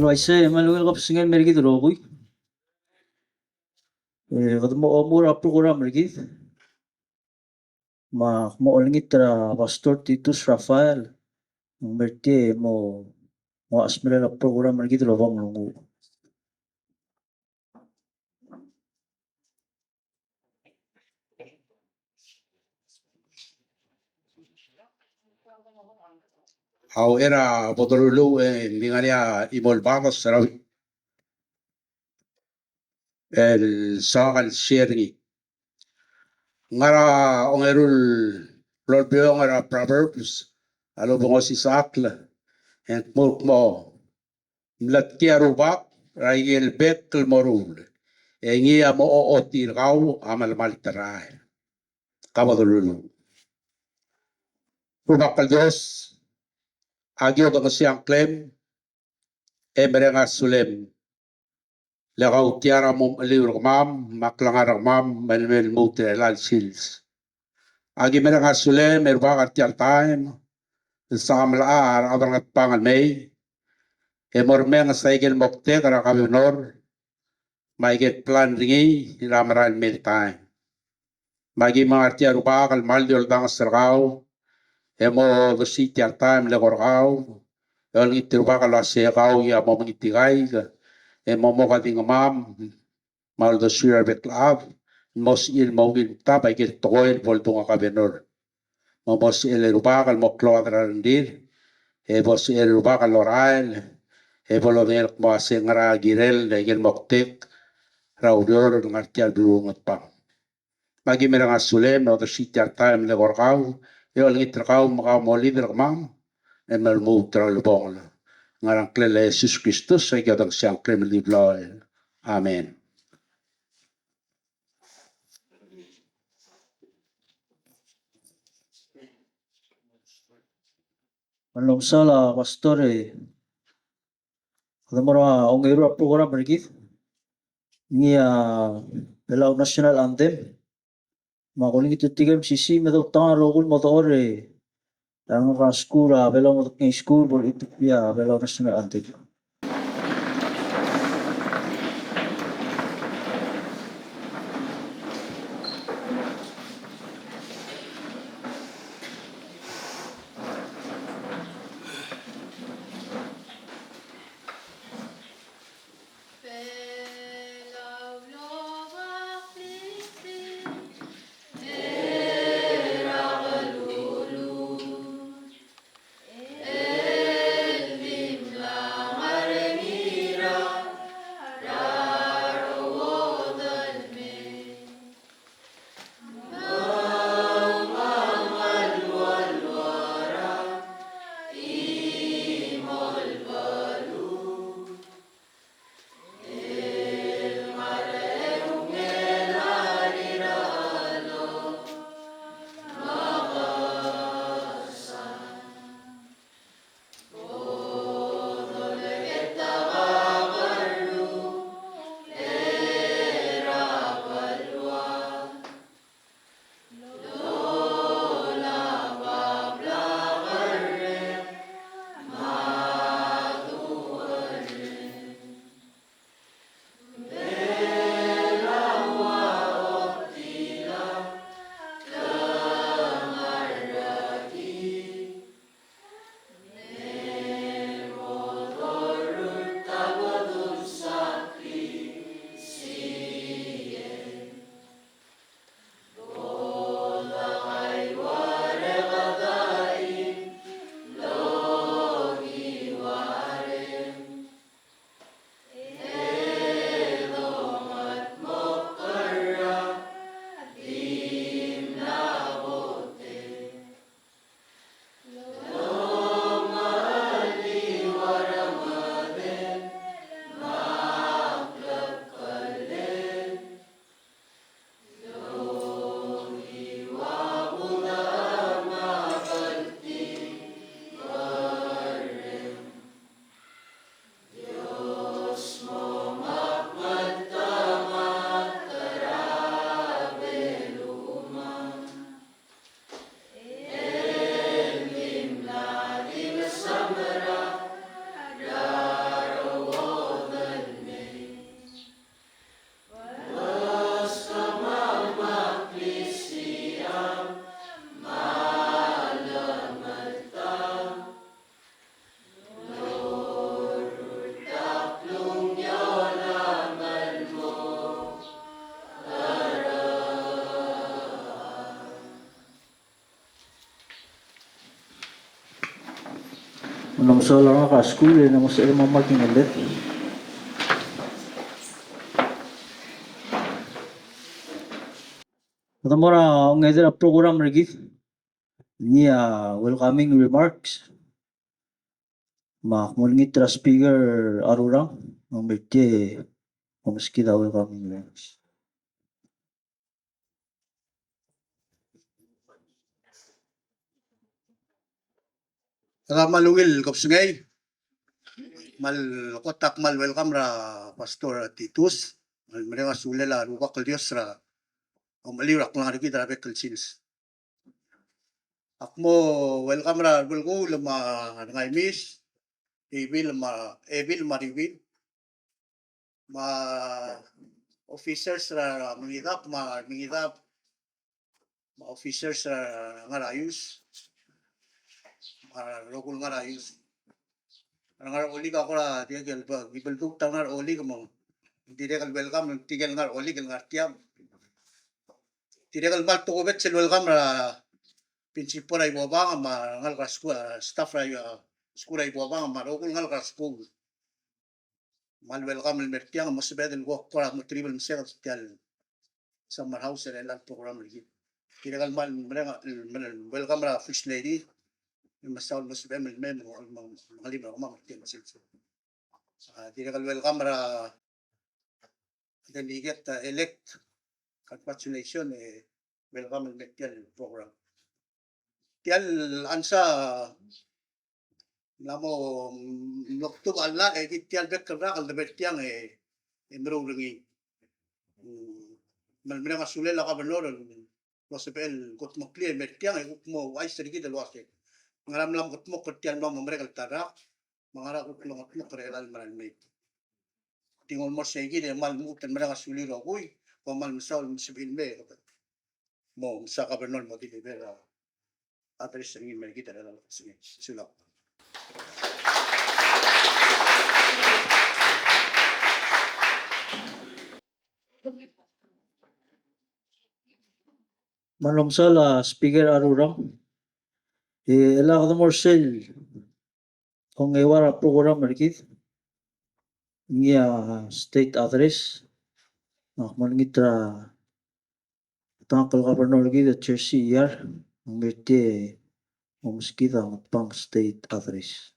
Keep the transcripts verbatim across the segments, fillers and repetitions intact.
Uaisei, me a ungil kebesengei el mer kid el rokui. E, kede mo omuchel er a program er kid. Me ak mo olengit er a Pastor Titus Raphael. Ng mer tia e mo, mo smecher er a program er kid el obang el nguu. A uchei er a bo doluluuch e ng di ngar er ngii a chimo el bades er a el soak el share er ngii. Ngar er a ongeru el olbiong er a Proverbs a lobengkos isechakl, e ng dmu el kmo, mletkii a Rubak er a ikel bek el moruul, e ngii a mo ochotii er kau a melemalt el rael. Ka bo doluluuch. Rubak el Dios, aki odengesii a ngklem, e mereng a sulem. Le kau tia er a mo mecheliu er kemam, me a klengar er kemam, me le mei el lmuut er chelecha el sils. Aki mereng a sulem, e Rubak er tia el taem, el soam el chad er a Ngatpang el mei, e mo remenges a ikel moktek er a Kabenor, me a ikel plan er ngii er a merael mei el taem. Me aki menga er tia Rubak el kmal di oldanges er kau, e mo odersii tia el taem el eko er kau, e olengit er Rubak el uasei kau a mo mengetikaik, e mo mo kadingmam, me a uldesuir a rebek el chad, mo sebechir el mo ungil mtab a ikel tekoi el bo ledung a Kabenor. Me mo sebechel e Rubak el mo klou a rengrir, e bo sebechel e Rubak el orael, e bo lodengei el kmo uasei ngera a kirel a ikel moktek er a ureor el ngar tia el beluu er a Ngatpang. Me aki mereng a sulem, e odersii tia el taem el eko er kau, e olengit er kau me kau mo lead er kemam, e me lmuut er a ulebongel. Ngar er a ngklel a Jesus Kristus, aki odengesii a ngklem el di blechoel. Amen. Me ng omesal a Pastor e, kede mo er a ongeru el program er kid. Ngii a Belau National Anthem. Me ak olengit er tirke el mesisiich me doutang a rokui el mo dechor e a ngar er a skuul er a Belau Modekngei School, bo lechitechii a Belau National Anthem. Ng mo mesaul er ngak a skuul e ng mo sebeched el mo mark er ngii. Kede mo er a ongedei el program er kid. Ngii a welcoming remarks. Me ak mo olengit er a speaker a Rurang, me ng mei e mo meskid a welcoming remarks. Kede kmal ungil kebesengei. Kmal kot a kmal welcome er a Pastor Titus. Kmal mereng a sulel a Rubak el Dios er a omecheliu er a klengar er kid er a bek el sils. Ak mo welcome er a rebelkuul me a rengaimis, Ebil me a, Ebil me a Ribil, me a officers er a Mengidab, me a Mengidab, me a officers er a ngar er a youth, me a rokui el ngar er a youth. Ngar er a Olik a kora dirrek el, beldukl a ngar er a Olik me ng dirrek el welcome, tirke el ngar er a Olik el ngar tiang. Dirrek el kmal tokubets el welcome er a principal er a Ibobang me a rengalek er a skuul, staff er a skuul er a Ibobang me a rokui el ngalek er a skuul. Kmal welcome el mer tiang, mo sebeched el kuk kora mo triple msek er tia el summer house er a program er kid. Dirrek el kmal mereng el, el welcome er a First Lady, el mesaul el mo sebechem el mei me ng, me ng, me ng, me ng, me ng, me ng, me ng, A, dirrek el welcome er a delegate, a, elect. Congratulations, e, welcome el mer tia el program. Tia el answer, mla mo, mm, mlo tubech a llach, e kid tia el bek el rak el debo er tiang, e, e meruul er ngii. Mm, me, mereng a sulel a governor, el, el sebechel el kudmeklii e mer tiang e kuk mo ouchais er kid el uasei, ngera mla mo kudmokl er tia el mla mo merek el ta el rak, me ngera kuk longedmokl er chelecha el mera el mei. Di ng mo er sei kid e kmal lmuut el mereng a sulir a rokui, me kmal mesaul el mo sebechir el mei. Mo mesa governor el mo deliver a address er ngii el mer kid er chelecha el mei. Sulang. Me ng mesaul a speaker a Rurang. E, chelecha kede mo er sel ongeua er a program er kid, ngii a state address. Ak mo olengit er a tang el governor er kid a Jersey Iyar, ng mei e mo meskid a Ngatpang state address.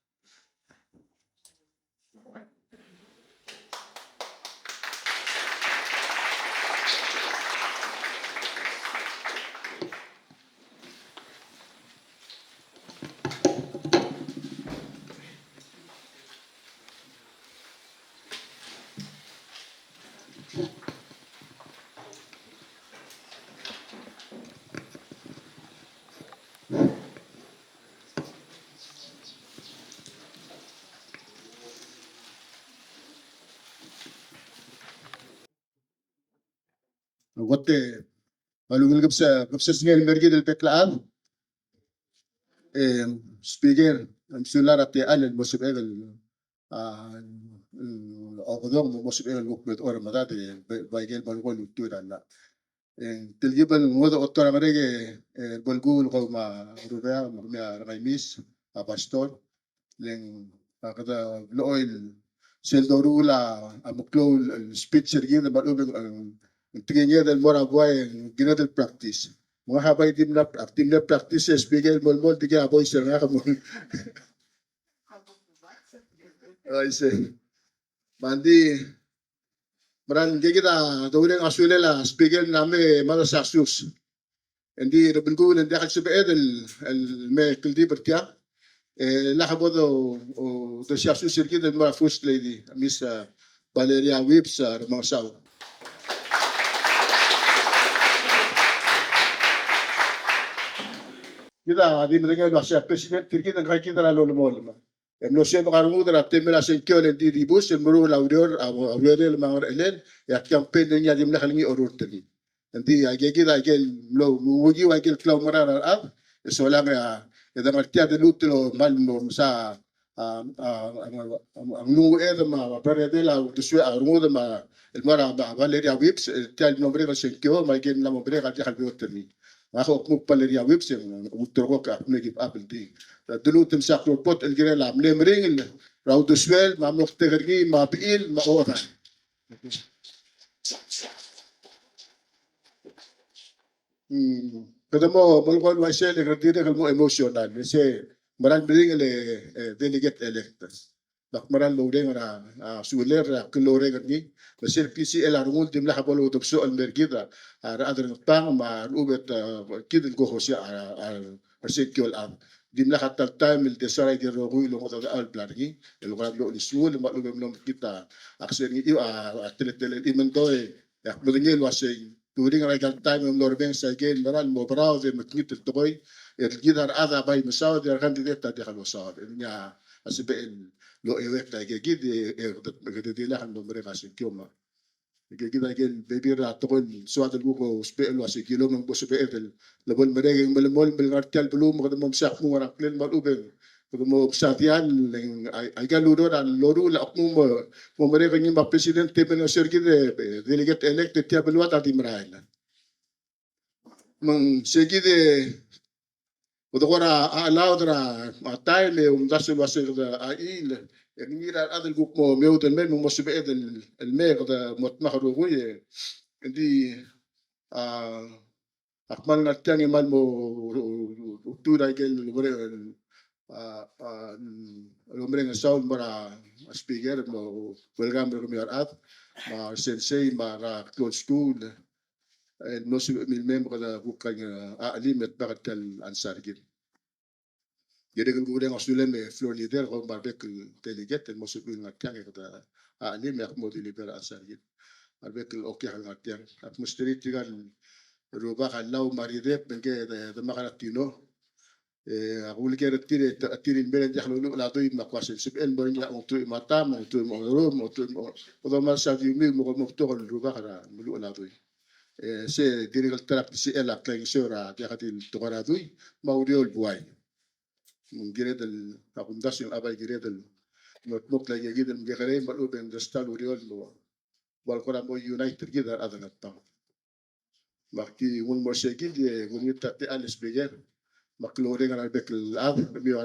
Kot e, me a ungil kebes-, kebesengei el mer kid el bek el chad. E, speaker, a mesulang er a techall el mo sebechek el, a, el okedong, mo sebechek el kuk medechor er medad, e, bai, bai ikel bo el ko el ultuil er a llach. E, telkib el ngodech a otor a ngerek e, e, belkul el kau me a Rubak, me a Rengaimis, a Pastor, le ng, a, kede blechoel sel doruul a, a meklou el speech er kid, me a lechub e ng, ng tekinged el mo er a buai, e ng kired el practice. Me ngak a bai di mla, di mle practice e speaker el mo, mo, di ke a voice er ngak a mo. Oi, se. Me ng di, meral ngii kid a doureng a sulel a speaker el mla me mad a siasus. Ng di rebelkul e ng diak el sebeched el, el me kldibel er tiang. E, lak bo do, o, dosiasus er kid el mo er a First Lady, Miss, a, Valeria Whipps, a, Remengesau. Kid a di medengei el uasei a president er kid a ngka kid er a lolemolem. E mlo sebek a rengud er a temel a sengkio el di dibus el meruul a ureor, a, a urerel me a ngerechelel, e a campaign er ngii a dimlak el ngii a orurt er ngii. Ng di aike kid a ikel mlo, menguiu a ikel klaumerang er a rechad, e solang e a, e de ngar tia de luut el kmal mo mesa, a, a, a, a, a nglunguched me a berredel a uldesuel a rengud me a, el mo er a, a Valeria Whipps, e tia el mlo merek el sengkio, me aike el mla mo merek a diak el beot er ngii. Ngak a kuk kmal er ngii a whip, se ng ulterekokl e ak mle give up el di. Te dilu el temsa klou el kot el kirel a mle meringel er a uldesuel me a moktek er ngii me a bechil me a ocheral. Mm. Kede mo melekoi el uaisei e kede dirrek el mo emotional. E se mera el meringel e, e, delegate elect. Ak mera el oureng er a, a, suler, a, ak el oureng er ngii. Me sel PCL a rengul dimlak bo lodebsoch el mer kid a, a rechad er a Ngatpang me a lechub e te, a, kid el kohosii a, a, a, a sengkio el chad. Dimlak a ta el taem el decide er a rokui el ongedecheduch el bla er ngii el kora mlo olisechul me a lechub e mlo mekngit a, a, ak se er ngii a, a, teletelel, even though e, e ak medengei el uasei during er aika el taem e mlo remenges aike el mera el mo proud e mekngit el tekoi el kid a rechad a bai mesaod e a re candidate a diak losaod. E ng a sebechel el oueuek aike kid e, e, kede, kede dilak el mo merek a sengkio me aike kid a ikel bebil er a tekoi el soad el kuk ousbech el uasei kilomang bo sebeched el lebo el merek e ng melemolem el ngar tia el beluu me kede mo mesa kmung er a ngklel me a lechub e ng kede mo mesa diall, e ng ai-, aika el ureor a loruul a kmung mo, mo merek er ngii me a president e mle oser kid e, e, delegate elect e tia beluad a di merael. Me ng se kid e kede kora, a, allowed er a, a, taem e omdasu el uasei kede, a, chil, e ngii er a rechad el kuk mo meoud el mei me ng mo sebeched el, el mei e kede mo dmak el rokui e, ng di, a, ak kmal ngar tiang e kmal mo, ultuil er a ikel, a, a, el omereng el saul el mo er a speaker, mo welcome er kemiu a rechad, me a sensei, me a re klou el skuul, el mlo sebechemiu el mei me kede kuk kaingeseu a chelim e dmak er tia el answer er kid. Dirrek el kureng a sulem e floor leader, kom me a rebek el delegate el mo sebechemiu el ngar tiang e kede a chelim e ak mo deliver a answer er kid. A rebek el okiak el ngar tiang. Ak mesterir tirka el rubak a Lau me a Rideb, me ngke de, de mak er a Tino. E, a kuleker er tir, e, tir el mei e ng diak loluchel a dui me ak uasei sebechel el mo er ngii a ongeteruich me a ta, me a ongeteruich me a ongeru, me a ongeteruich me a ongeru. Kede omes a diumiu me kom mo betok el rubak er a meluchel a dui. E, se dirrek el ta er a PCL a klaingeseu er a diak di el tekoi er a dui, me a ureor el buai. Ng kired el, a kumdasu el bai kired el, mlo dmokl aike kid el mekekerei, me a lechub e ng di ta el ureor el mo, bo el kora mo unite er kid a rechad er a Ngatpang. Me ak di nguu el mo er se kid, e, kungit a techall el speaker. Me ak loureng er a rebek el chad, me a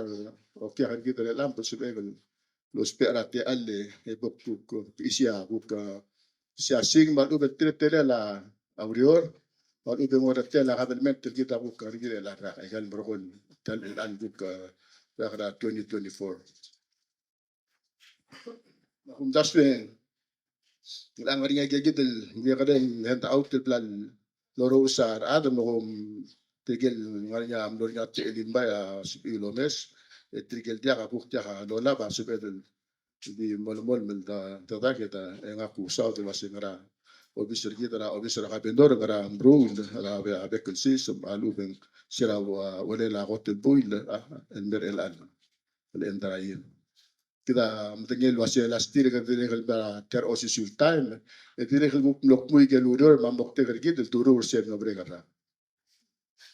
okiak er kid er chelechang, bo lsebechek el ousbech er a techall e, e bo kuk, kuk, isei a kuk, a, isei a sing me a lechub e teletelel a ureor, me a lechub e ng ua teletelel a kabelment er kid a kuk, a, er kid el rak, aika el merekong, tia el, el kuk, a, rak er a twenty twenty-four. Me a kumdasu e ng ngar er ngii a ike kid el mekekerei el handout el bla loruul er a rechad me kom tirke el ngar er ngii a mlo er ngii a techellimbai a sebechiu el omes, e tirke el diak a kuk diak a lolab a sebeched el di melemolem el da, da, da, kede, e ngak a kusaod el uasei ngar er a obis er kid er a obis er a kabenor ngar er a meruul er a be-, a bek el sils, me a lechub e ng se er a ua-, uelel a kot el buil, a, el mer chelechang el end er a year. Kid a medengei el uasei last year e kede dirrek el mei er a tia er a osisiu el taem, e dirrek el kuk mlo kmu aike el ureor me a moktek er kid el duruul er sel mlo merek el rak.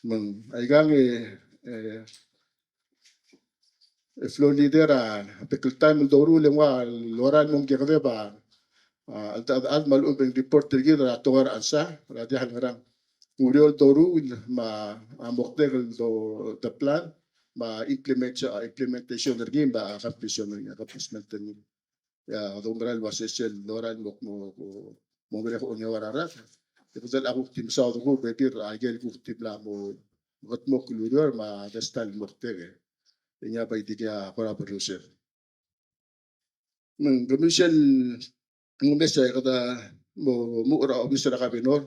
Me ng aikang e, e, e floor leader a bek el taem el doruul e ng ua lorael el mo mekekedeb a, a, a, a, me a lechub e ng report er kid er a tekoi er a answer, er a diak el ngerang. Ureor el doruul me a, a moktek el do, the plan, me a implement-, a implementation er ngii, me a accomplishment er ngii, accomplishment er ngii. E a doumera el uasei sel lorael el mo, mo, mo, mo merek a ongeuang er a rak. E kede a kuk di mesaod el kuk bebil er a ikel kuk di bla mo, mo kldmokl el ureor me a di ta el moktek e. E ngii a bai dikea kora berruser. Me ng kemiu sel, ng omes e kede mo, mo er a obis er a kabenor.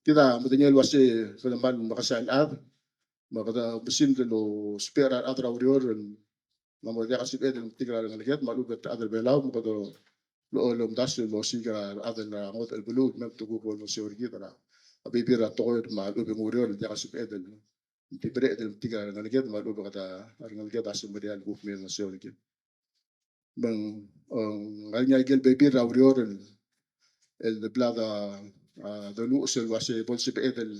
Kid a medengei el uasei kede kmal mekesain el chad, me kede oumesingd el ousbech er a rechad er a ureor, me ng mo diak a sebeched el metik er a rengeleked, me a lechub e te chad er a Belau, me kede lo-, lomdasu el osiik er a rechad er a ngodech el beluu, me te kuk bo losio er kid er a bebil er a tekoi, me a lechub e ng ureor el diak a sebeched el, di bereched el metik er a rengeleked, me a lechub e kede a rengeleked a semeriar el kuk mei el losio er kid. Me ng, e, ngar er ngii a ikel bebil er a ureor el, el de bla de, a, de luches el uasei bo lsebeched el,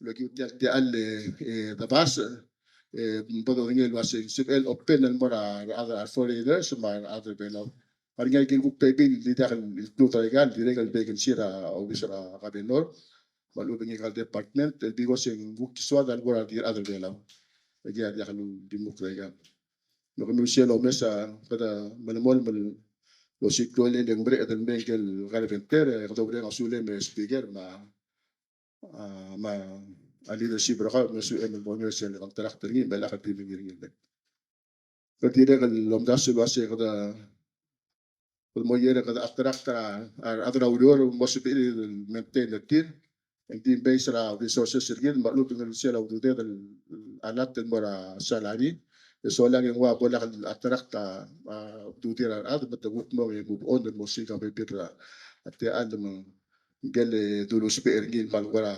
el okiu tia el techall e, e, de bas, e, bo dodengei el uasei sebechel open el mo er a, a, a foreigners me a rechad er a Belau. Ngar er ngii a ikel kuk bebil el di diak el include er aika el dirrek el vacancy er a obis er a kabenor. me a lechub e ngika el department, el because e ng kuk soad a lebo er a rechad er a Belau. Aika a diak el di mukl er aika. Me kemiu sel omes a kede melemolem el osiik a rolel e ng mereched el mei ngike el carpenter, e kede oureng a sulem e Speaker me a, a, me a leadership er kau, me a suebek el mo er sel contract er ngii, me a lak di mengiil er ngii. Kede dirrek el omdasu el uase kede, kede mo er a kede attract a, a, a rechad er a ureor el mo sebechir el maintain er tir. Ng di based er a resources er kid, me a lechub e ng sel a ududed el allot el mo er a salary. E solang e ng ua bo lak el attract a, a, ududed er a rechad, me te kuk mo move on el mo osiik a bebil er a, a techall me ng Ngike el dulu ousbech er ngii el kmal kora,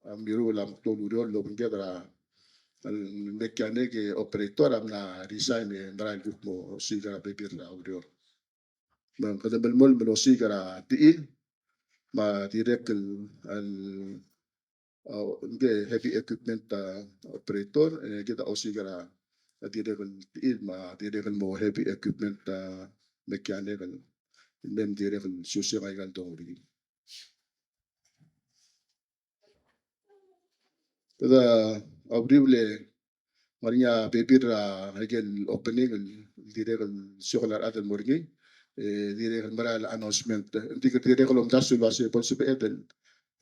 a, mirruul a meklou el ureor el obengked er a, el mechanic e operator a mla resign e merael el kuk mo osiik er a bebil er a ureor. Me kede melemolem el osiik er a techil, me a dirrek el, el, a, ngike heavy equipment, a, operator, e kid a osiik er a, a dirrek el techil, me a dirrek el mo heavy equipment, a, mechanic el, el mei me dirrek el siuseng aika el dongureor. Kede, a, uriul e ngar er ngii a bebil er a, aike el opening el dirrek el siokel a rechad el mo er ngii, e dirrek el merael el announcement. Ng di kede dirrek el omdasu el uase bo lsebeched el,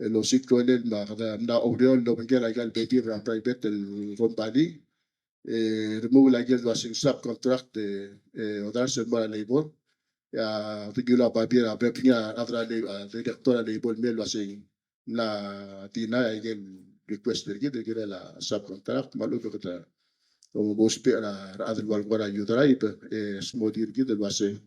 el osiik a rolel me kede mla oureor el obengkel aika el bebil er a private el company, e remuul aike el uase ng subcontract, e, e odars el mo er a labor. E a, di ngiluu a babier a, beb er ngii a rechad er a la-, a, director er a labor el mei el uase ng mla deny aike el request er kid el kirel a subcontract, me a lechub e kede mo ousbech er a rechad el ua el kora youth rep, e smodir kid el uase ng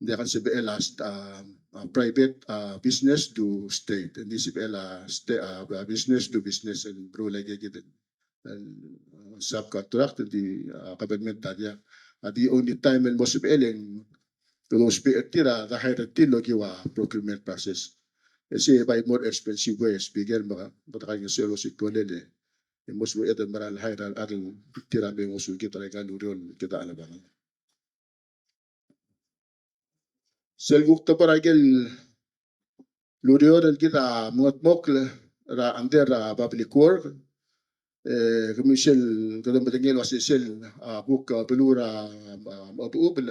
diak el sebechel a st-, a, a, private, a, business to state. Ng di sebechel a sta-, a, a, business to business el meruul aike kid el, el, a, subcontract, ng di, a, government a diak. A di only time el mo sebechel e ng kede ousbech er tir a, de hire er tir el okiu a procurement process. E sei by more expensive way, Speaker, me kede kaingeseu el osiik a rolel e, e mo sebeched el merael el hire a rechad el tir a mei ngosukid er aika el ureor el kede chelebangel. Sel kuk teblo er aike el ureor el kid a mengetmokl er a under er a public work, e kemiu sel kede medengei el uase sel, a, kuk, a, beluu er a, a, Mechebechubel,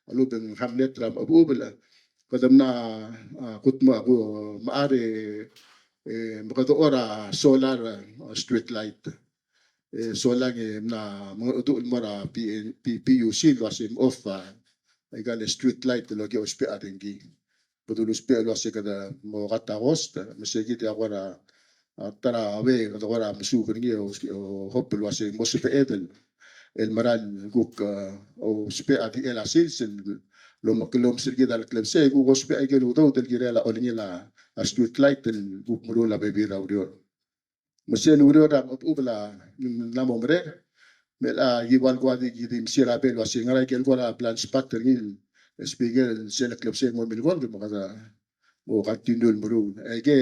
a lechub e ng hamlet er a Mechebechubel, kede mla, a, kutmo-, ku-, mechar e, e, mekedechor a solar, a, street light. E solang e mla mengedecheduch el mo er a P-, P-, PUC el uase mo off a, aika el street light el okiu a ousbech a dengki. Bo dulu ousbech el uase kede mo cut a cost, me sei kid a kora, a, ta er a way kede kora mesubed er ngii, o, o hope el uase mo sebeched el, el merael el kuk, a, ousbech a dichel a sils el lomekellomes er kid a le klebesei, e kuk ousbech aike el udoud el kirel a olengel a, a street light el kuk meruul a bebil er a ureor. Me sel ureor er a Mechebechubel a mla mo merek, me a ki ua el kora di, di mesiou er a bek el uase ngera aike el kora blind spot er ngii el Speaker, sel klebesei el mo milekoi, me kede mo continue el meruul. Aike,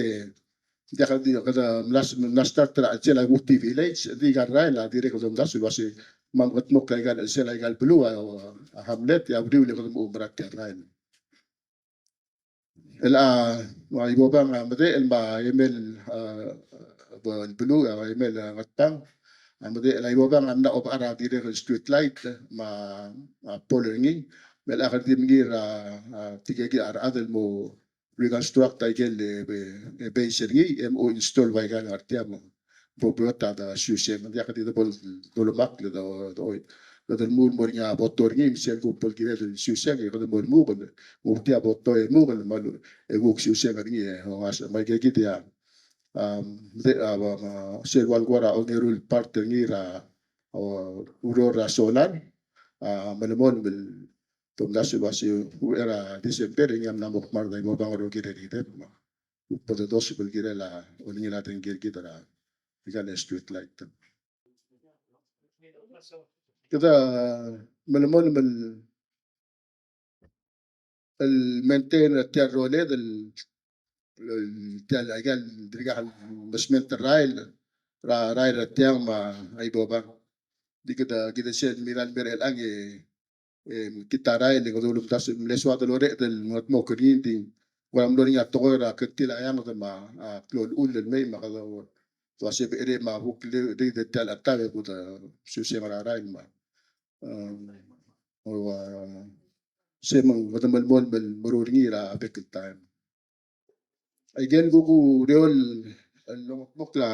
diak di kede mla s-, mla start er a chelsel a kuk village, di aika el rael a dirrek el omdasu el uase me mekedmokl aika el chelsel aika el beluu a, a hamlet, e a uriul e kede mo oumerang tia el rael. El a, a Ibobang a medechel me a Emel, a, bo el beluu, a Emel, a, Ngatpang. A medechel a Ibobang a mla obechar a dirrek el street light, me a, a pole er ngii. Me a kede di mengiil er a, a, tirke kid a rechad el mo reconstruct aike el, e, e, base er ngii, e mo install bai aika el ngar tia me bo beot a de siuseng, ng diak di de bo dolemakl e de, de, de, de remuul el mo er ngii a boto er ngii, me sel kuk bo el kirel el siuseng, e kede mo remuul, mo tia boto e remuul, me a le, e kuk siuseng er ngii, e, ongasech, me aike kid a, a, de, a, a, sel ua el kora ongeru el part er ngii er a, a, ureor er a solar, a, melemolem el, te omdasu el uase, uchei er a December, e ngii a mla mo kmard a Ibobang el rokir er a rideb, me kuk bo de doseb el kirel a olengel a dengki er kid er a, aika el street light. Kede melemolem el, el maintain er tia el rolel el, el tia el, aika el dirkak el investment er a rael, er a rael er tiang me a Ibobang. Di kede, kede sel merael el mer chelechang e, e, kid a rael e kede ulemdasu el mle soad el oreched el mengetmokl er ngii, ng di kora mlo er ngii a tekoi er a kertil a eanged me a, a, klou el chull el mei me kede ua se becherei me a buk le, le, de tia el chetael e kede, e, suse er a rael me a, um, ua, se me ng kede melemolem el meruul er ngii er a bek el taem. Aike el kuk ureor el longedmokl a,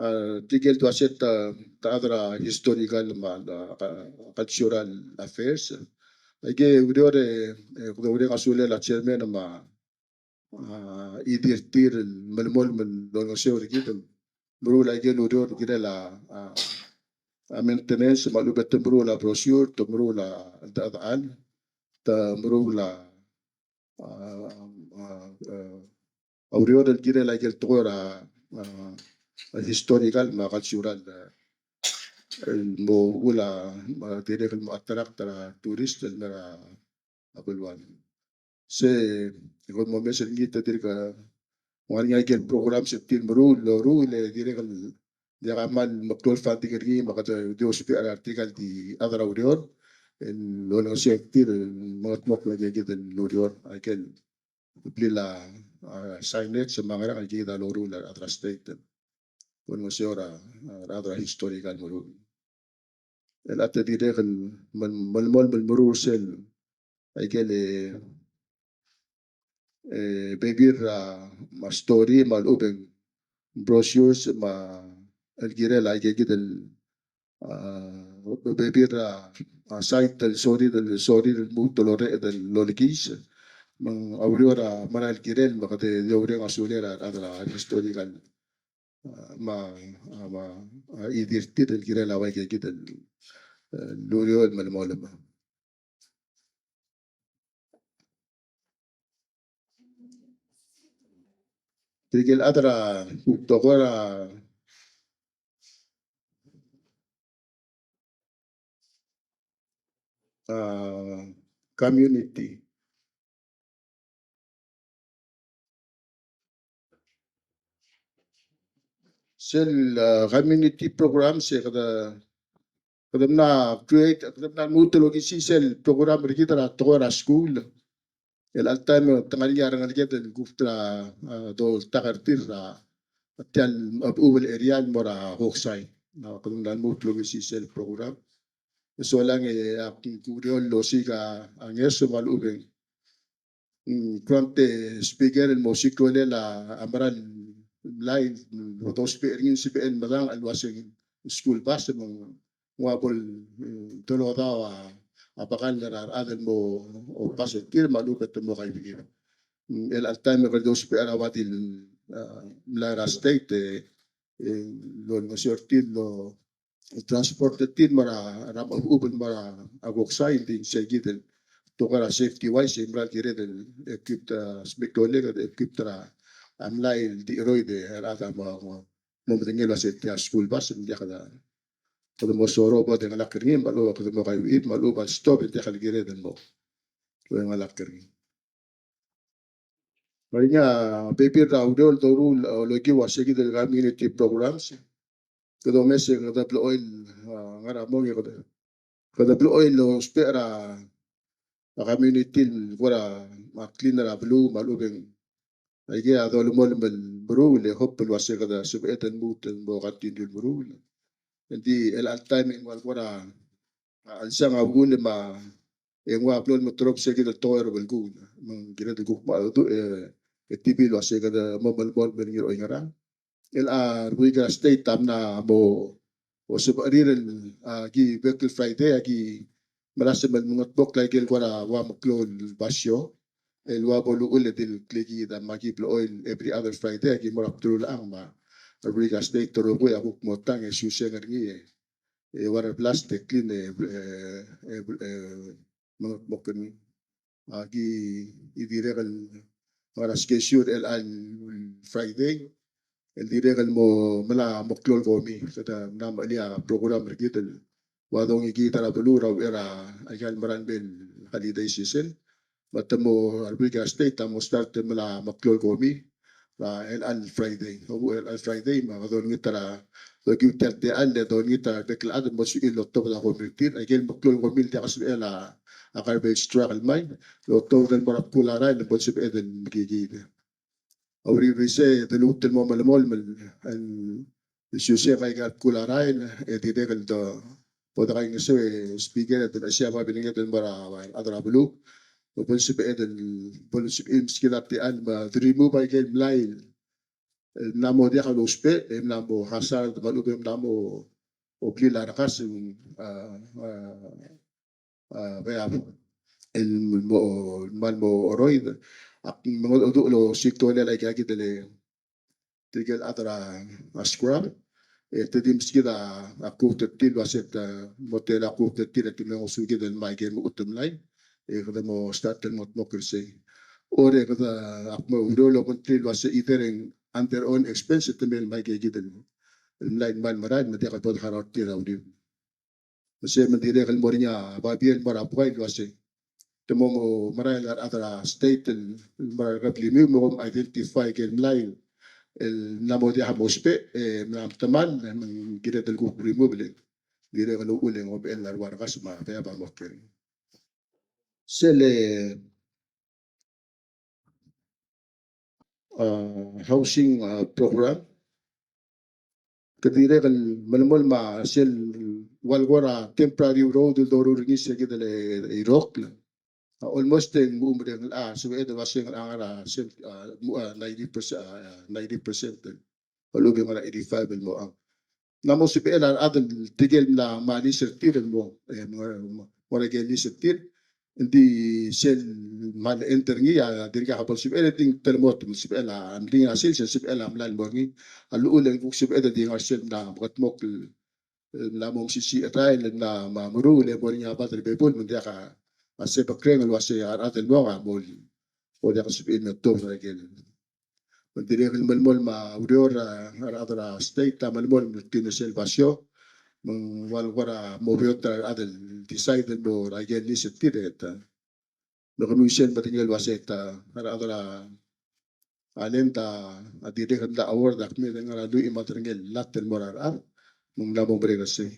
a, tirke el dua se te, te chad er a historical me a, a, cultural affairs. Aike ureor e, e, kede oureng a sulel a chairman me a, a, Idir tir el melemolem el olengeseu er kid el meruul aike el ureor el kirel a, a, a maintenance me a lechub e te meruul a brochure, te meruul a, a, te meruul a, a, a, a, a ureor el kirel aike el tekoi er a, a, a historical me a cultural, a, el mo uchul a, a, dirrek el mo attract er a tourist el mei er a belual. Se, e kede mo omes er ngii e te dirk ngar er ngii aike el program se tir el meruul, loruul, e dirrek el diak a kmal meklou el funding er ngii me kede di ousbech er a tirka el di chad er a ureor el olengeseu er tir el mengedmokl aike kid el ureor, aike el blil a, a, signage me a ngerang, aike kid a loruul a rechad er a state. Olengeseu er a, a, rechad er a historical meruul. El a te dirrek el mel-, melemolem el meruul sel, aike el, e, bebil er a, me a story me a lechub e ng brochures me a el kirel aike kid el, a, bebil er a, a, site el sorir, el sorir el lmuut el orreched el lolekiis. Me ng a ureor a mera el kirel me kede di oureng a sulel a rechad er a historical me a, me a, a, Idir tir el kirel a ua ike kid el, e, el ureor el melemolem. Tirke el chad er a, tekoi er a, a, community. Sel, a, community program se kede, kede mla create, kede mla lmuut el okisii sel program er kid er a tekoi er a skuul. El chelecha el taem e te ngar er ngii a rengeleked el kuk ta, a, doltak er tir er a tia el, a, chubechub el area el mo er a Koksai. A, kede mla lmuut el okisii sel program. E solang e ak kureor el osiik a ngeso me a lechub e ng, mm, kuang te speaker el mo osiik a rolel a mera el mlai, mm, dousbech er ngii, sebechel medang el uaseng school bus me ng ua bo, mm, dolodau a, a bekall er a rechad el mo, o, bus er tir me a lechub e te mo kaibiib. Mm, el chelecha el taem e kede dousbech er a ua di el, a, mlai er a state, e, e, lolengeseu er tir, lo, transport er tir me er a, er a chubechub el mo er a Koksai, ng di sei kid el tekoi er a safety wise, e mera el kired el equip, a, smeklolek, e equip er a, a mlai el di cheroid e a rechad a mo, mo, mo medengei el uasei tia school bus, ng diak a, kede mo sorob e de ngelakl er ngii, me a lechub e kede mo kaibiib, me a lechub a stop, e ng diak el kired el mo, mo ngelakl er ngii. Me ng ngar er ngii a bebil er a ureor el doruul el okiu a sei kid el community programs. Kede omes e kede blechoel, a, ngar er a mong e kede, kede blechoel el ousbech er a, a community el kora, a, clean er a beluu me a lechub e ng aike a dolemolem el meruul e hope el uasei kede sebeched el lmuut el mo continue el meruul. Ng di el chelecha el taem e ng ua el kora, a, chelsang a uchul me a e ng ua blo el meterob sei kid el tekoi er a belkul. Me ng kired el kuk mo, e, e tibil el uasei kede mo melemolem el ngii er oingerang. El a rebuik er a state a mla mo, o, sebechir el, a, ki bek el Friday, a ki melasem el mengedmokl aike el kora ua meklou el basio. El ua bo luchul e di el klekiid a me a ki blechoel every other Friday, a ki mo er a bdelulechang me a rebuik er a state el rokui a kuk mo tang e suseng er ngii e e ua er a blast e clean e, e, e, e, mengedmokl er ngii. A ki, e dirrek el ngar er a schedule el chelecha el Friday, el dirrek el mo melai a meklou el komi. Kede mla mechelii a program er kid el ua dongikiid er a beluu er a uchei er a, aika el mera el mei el holiday season. Me te mo, a rebuik er a state a mo start el melai a meklou el komi er a chelecha el Friday. Obu chelecha el Friday me kede olengit er a dokiu tia el techall e dolengit a rebek el chad el mo sebechir el otobed a komi er tir. Aike el meklou el komi el diak a sebechel a garbage truck el mei, el otobed el mo er a bkul a rael el bo lsebeched el mekikiid. A uriul er isei e de lmuut el mo melemolem el, el, el siuseng aika el bkul a rael, e dirrek el do, bo dekaingeseu e speaker e de mechesii a babilnged el mo er a rechad er a beluu. Me bo lsebeched el, bo lsebechir el meskid a techall me de remove aike el mlai el mla mo diak lousbech, e mla mo hazard, me a lechub e mla mo oblil a rekas, a, a, a, bea, el mo, kmal mo cheroid. Ak mengedecheduch el osiik a rolel aika kid el, tirke el chad er a scrap. E te di meskid a quote er tir el uasei te, mo tela quote er tir e te mle ngosukid el mei aike el mechut el mlai. E kede mo start el mo dmokl er sei. Or e kede, ak mo oureor el obengterir el uasei either on their own expense e te mei el mei aike kid el mlai el kmal merael me diak el bo deharau er tir a uriul. Me sei me ng dirrek el mo er ngii a babier el mo er a buai el uasei te mo, mo merael a rechad er a state el, el mo er a rekeblimiu me kom identify aike el mlai el mla mo diak mousbech, e mla mo temall, e me ng kired el kuk remove el, dirrek el uchul e ng obechel a rua rekas me a bea a mo ker. Sel, a, housing, a, program. Ke dirrek el melemolem a sel ua el kora temporary road el doruul er ngii se kid el irokl. A, almost e ng mo mereng el, a, sebeched el uasei ng ngar er a sel, a, mo, a, ninety percent, a, ninety percent. A lechub e ng ngar er a eighty-five el mo ang. Ng mo sebechel a rechad el tirke el mla, mla lease er tir el mo, e, mo, mo, mo er aike el lease er tir. Ng di sel mla enter er ngii a dirkak bo lsebechel e di ng telemolem el sebechel a, ng di a sel, sel sebechel a mlai el mo er ngii. A lechub e ng kuk sebeched el di ngar sel mla mekedmokl el, el mla mo mesisiich a rael el mla mo meruul e mo er ngii a bad er a bebul me ng diak a, a sebekreng el uasei a rechad el mong a mo, mo diak a sebechir el me tuobed er aike el Me ng dirrek el melemolem a ureor er a, a rechad er a state a melemolem el tir er sel basio. Me ng ua el kora mo beot er a rechad el decide el mo er aike el lease er tir e te. Me kemiu sel medengei el uasei te a rechad er a land a dirrek el mla award a kmeed el ngar er a lluich me a tedei el lat el mo er a rechad. Me ng mla mo merek er sei.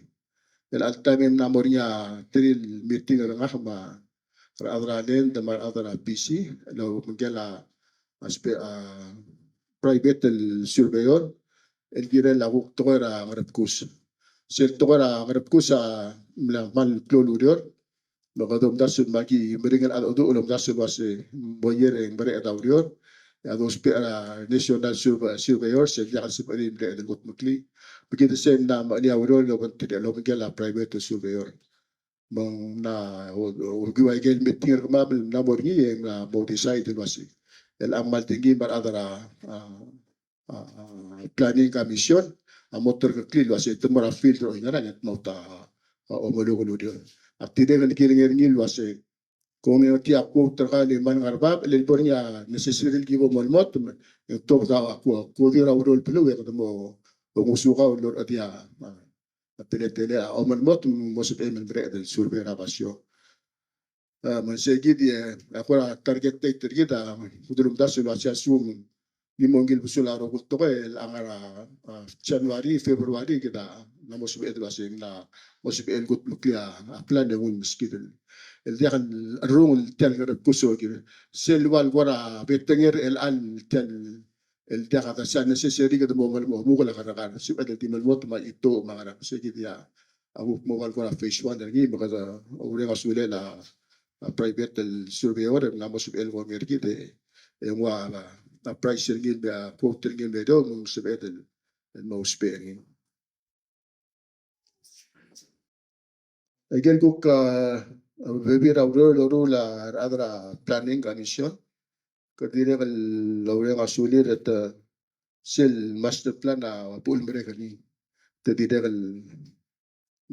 El chelecha el taem e ng mla mo er ngii a three el meeting er ngak me a rechad er a land me a rechad er a P C el obengkel a a spe-, a, private el surveyor el kirel a kuk tekoi er a ngerebkus. Sel tekoi er a ngerebkus a mla kmal klou el ureor. Me kede omdasu me aki meringel a cheldecheduch el omdasu el uase mo er ngii e ng mereched a ureor. E a dousbech er a National Surve-, Surveyor sel diak el sebechir el mereched el kutmeklii. Me kid sel mla mechelii a ureor el obengterir el obengkel a private el surveyor. Me ng mla, o, o, okiu aike el meeting er kemam el mla mo er ngii e ng mla mo decide el uase chelechang me a le di ngii me a rechad er a, a, a, a planning commission a mo terkeklii el uase te mo er a field er oingerang e te mo ta, a, omeluk el ureor. Ak dirrek el kilengei er ngii el uase kongei er tia a quote er kau el mla ngar er bab, el bo er ngii a necessary el ki bo mo lmotem, e ng tuobed a kuk, kuk di er a ureor el beluu e kede mo, mo ngosukau el loruchedii a, a, a teletelel a omelmotem, mo sebechem el mereched el survey er a basio. A, me ng sei kid e, a kora target date er kid a, kede omdasu el uase a lsekum ng di mo ungil besul a rokui el tekoi, el ngar er a, a, January, February, kid a, ng mo sebeched el uase ng mo sebechel el kutmeklii a, a plan e ng meskid el. El diak el cherrungel tia el ngerebkus el kid. Sel ua el kora betengel er chelechang tia el el diak a ta sel necessary kede mo, mo, mo omukel a kerrekar. Sebeched el di melemolem me a ito me a ngerang. Sei kid a kuk mo ua el kora phase one er ngii me kede oureng a sulel a, a private el surveyor el mla mo sebechel el kongei er kid e ng ua a, a price er ngii el me a quote er ngii el me er eou me ng sebeched el, el mo ousbech er ngii. Aike el kuk, a, bebil er a ureor el loruul a rechad er a planning commission. Ke dirrek el oureng a sulir e te sel master plan a bo el merek er ngii. Te dirrek el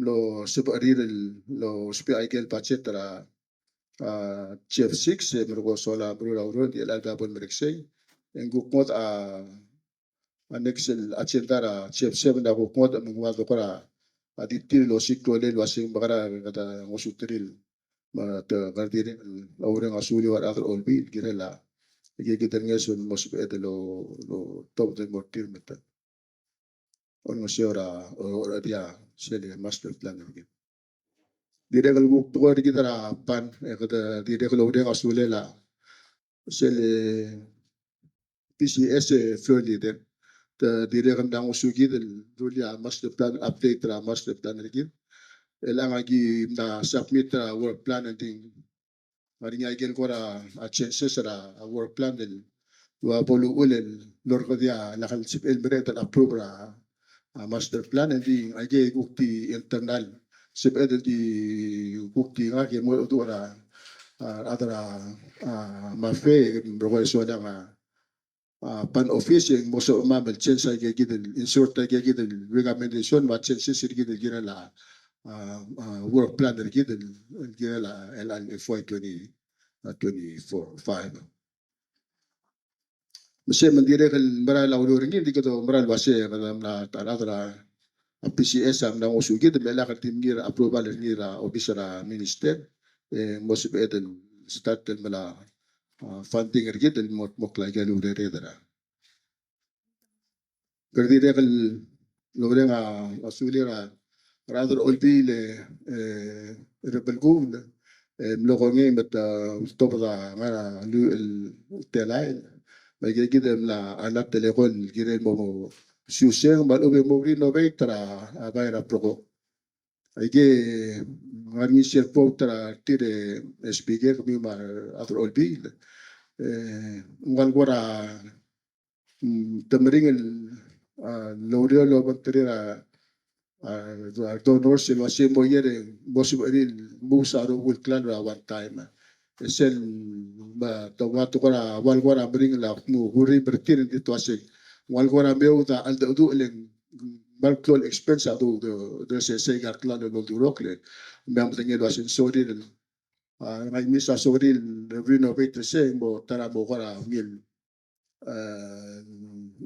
mlo sebechir el lousbech aike el budget er a, a, G F six, e merekong e sola meruul a ureor, di chelecha el bo el merek sei. E ng kuk ngodech a a next el agenda er a G F seven a kuk ngodech me ng ua el dekor a di tir el osiik a rolel el uase ng mekera kede ngosuterir me te ngar er tir el oureng a suliu a rechad er a Olbiil el kirel a, aike kid el ngeso el mo sebeched el lo, lotobed el mo er tir me te. olengeseu er a, o, er a sel master plan er kid. Dirrek el kuk tekoi er kid er a PAN, e kede dirrek el oureng a sulel a sel PCS, e Floor Leader. Te dirrek el mla ngosukid el rullii a master plan, update er a master plan er kid. Chelechang aki mla submit er a work plan, e ng di ngar er ngii a ikel kora changes er a work plan el ua bo luchul el orrekedii a lak el sebechel el mereched el approve er a, a master plan, e ng di aike kuk di internal sebeched el di kuk di ngak e mo er a, a, a rechad er a, a, MAFE, e merekong e solang a, a, PAN office e ng mo sebechemam el change aike kid el, insert aike kid el recommendation me a changes er kid el kirel a, a, a, work plan er kid el, el kirel a, el, el FY twenty, a, twenty-four, five. Me sei me ng dirrek el merael a ureor er ngii, ng di kede merael el uase kede mla ta er a rechad er a PCS a mla ngosukid, me lak el di mengiil er a approval er ngii er a obis er a minister, e mo sebeched el start el mla, a, funding er kid el mo, mo klou aike el urered er a. Kede dirrek el oureng a, a sulir a rechad er a Olbiil, e, er a belkul, e, mlo kongei me te, a, ultobed a ngar er a lluich el telael. Me aike kid a mla alert el eko el kirel mo, mo siuseng, me a lechub e mo renovate er a, a bai er a Brokok. Aike, ngar er ngii sel quote er tir, e, Speaker, kemiu me a rechad er a Olbiil. E, ng kora, mm, te meringel, a, el oureor el obengterir a, a, a donors el uase mo er ngii e mo sebechir el moves a rokui el klalo er a one time. E sel, me te ua te kora, ua kora meringel a kmo, kurim er tir, e ng di te uase ng ua kora meoud a cheldecheduch el ng kmal klou el expense a du, du, du se, se aika el klalo el oldurokl, e me a medengei el uase ng sorir el, a, ngai misa sorir el renovate er sei, mo ta er a mo kora ungil, a,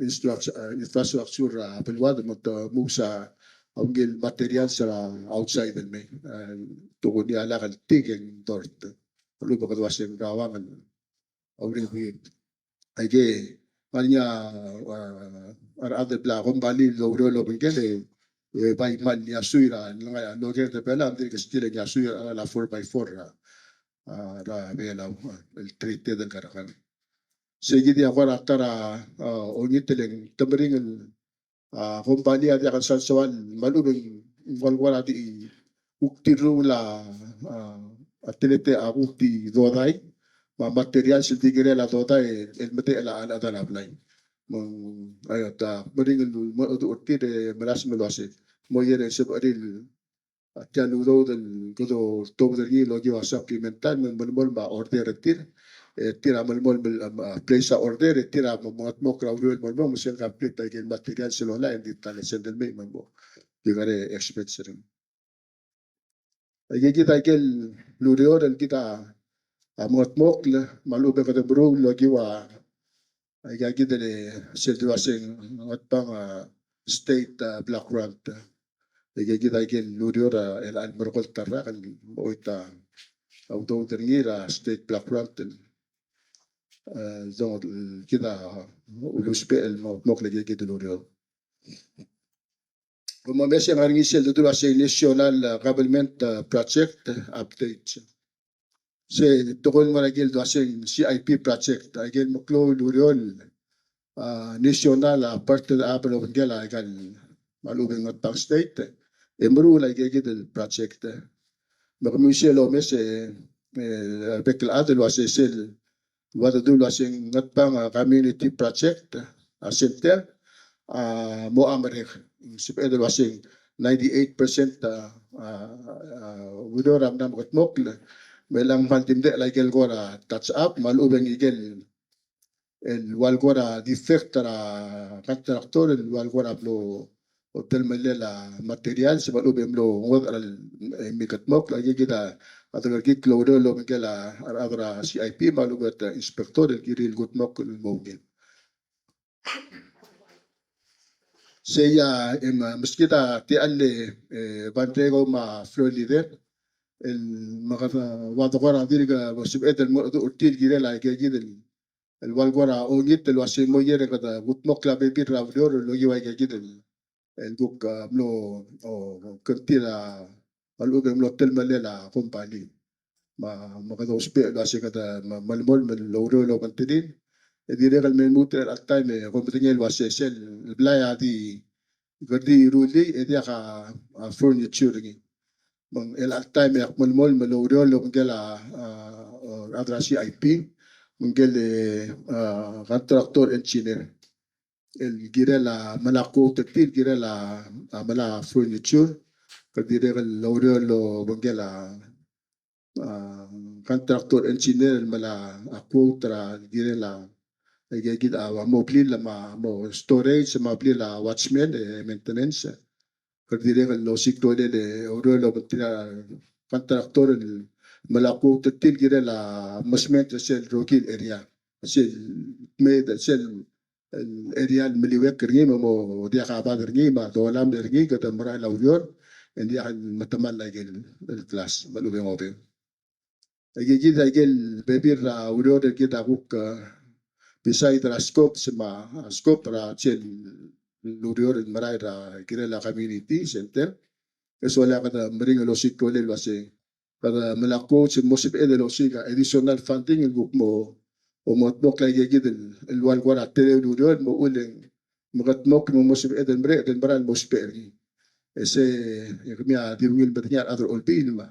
instruct-, a, infrastructure er a beluad, me te moves a ungil materials er a outside el mei. A, te kuk ngii a lak el tik e ng dort. A lechub e kede uase ng rauang el oureor. Aike, ngar er ngii a, a, a rechad el bla kombalii el oureor el obengkel, e, e bai kmal iasui er a, el ngar er a loker er a Belau, ng dirk still e ng iasui er a, a four by four er a, a, er a Belau, a, el treated el kerekar. Sei kid a kora ta er a, a, ongit el ng te meringel a, kombalii a diak el sal soal, me a lechub e ng ua kora di kuk di rruul a, a, a teletael a kuk di dodai, me a materials el di kirel a dodai el, el medechel a, a, a blai. Me ng, a, ta, meringel el mo, mo er tir e melasem el uase mo er ngii e sebechir el a tia el udoud el kede oltobed er ngii el okiu a supplemental, me ng melemolem a order er tir, e tir a melemolem el, a, place a order, e tir a mo, mo mengetmokl er a uriul el mo, mo, me sel complete a ikel materials el olai, e ng di ta el send el mei me bo di ngar er a expense er ngii. Aike kid a ikel ureor el kid a, a mengetmokl, me a lechub e kede meruul el okiu a Aika kid el sel dua se ng Ngatpang, a, state, a, block grant. Aika kid a ikel ureor, a, el, el merekong el ta el rak el mo choit a udoud er ngii er a state block grant el, a, zong kid a ulusbech el mo, mo kle kid el ureor. Kom omes e ng ngar er ngii sel dua se national, a, government, a, project, a, updates. Se tekoi el mo er a ikel dua se ng C I P project, a ikel meklou el ureor, a, national, a, part er a obengkel a ikal me a lechub e ng Ngatpang State, e meruul a ika kid el project. Me kemiu sel omes e, e, a rebek el chad el ua se sel ua dedu el ua se ng Ngatpang, a, community project, a, center, a, mo merek. Sebeched el ua se ng ninety-eight percent, a, a, a, ureor a mla mekedmokl, me chelechang me ng di mdechel a ikel kora touch up, me a lechub e ng ikel el ua el kora defect er a contractor, el ua el kora mlo otelemellel a materials, me a lechub e mlo ngodech er a, e, mekedmokl, aika kid a, a dekerekikl el oureor el obengkel a, a rechad er a C I P, me a lechub e te inspector, el kirir el kudmokl el mo ungil. Sei a, e, me, meskid a techall e, e, Van Rego me a Floor Leader, el me kede ua de kora dirk, e, sebeched el mo, er tir el kirel a ika kid el el ua el kora ongit el ua se mo er ngii e kede kudmokl a bebil er a ureor el okiu a ika kid el el kuk, a, mlo, o, kuk tir a, a lechub e ng mlo telemellel a company. Me, me kede ousbech el uase kede me, melemolem el oureor el obengterir. E dirrek el me lmuut er chelecha el taem e kom medengei el uase sel blai a di, kede di rullii e diak a, a furniture er ngii. Me ng chelecha el taem e ak melemolem el oureor el obengkel a, a, a rechad er a C I P, me ngike el, e, a, contractor engineer el kirel a melai a quote er tir el kirel a, a melai a furniture, kede dirrek el oureor el obengkel a, a, contractor engineer el melai a quote er a kirel a, aike kid a mo blil me a mo storage me a blil a watchman e maintenance. Kede dirrek el osiik a rolel e oureor el obengterir a contractor el melai a quote er tir el kirel a investment er sel rokir el area. Sel mei, sel el area el meliuekl er ngii me mo diak a bad er ngii me a dolam er ngii, kede merael a ureor e ng diak el metemall aike el class me a lechub e ng obeng. Aike kid, aike el bebil er a ureor er kid a kuk, a, beside er a scope, se me a scope er a sel ureor el merael er a kirel a community center. E sola kede meringel el osiik a rolel el uase kede melai a quote se mo sebeched el osiik a additional funding el kuk mo, o mo mengetmokl aike kid el, el ua el kora teleu el ureor el mo uchul e ng mekedmokl me mo sebeched el mereched el merael el mo ousbech er ngii. E se, e kemiu a di ungil medengei a rechad er a Olbiil me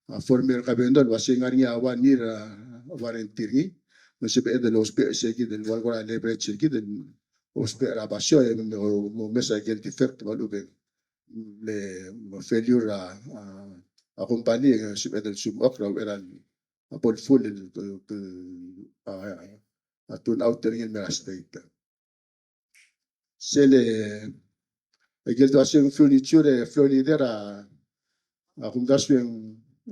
a former governor el uase ng ngar er ngii a one year, a, warranty er ngii. Me sebeched el ousbech se kid el ua el kora leverage er kid el ousbech er a basio e mo, mo mesa aike el defect me a lechub e ng le failure a, a, a company, e sebeched el sumechokl er a uchei er a bo el full el, el, el, a, a turn out er ngii el mei er a state. Sel, aike el dua se ng furniture e floor leader a, a kumdasu e ng,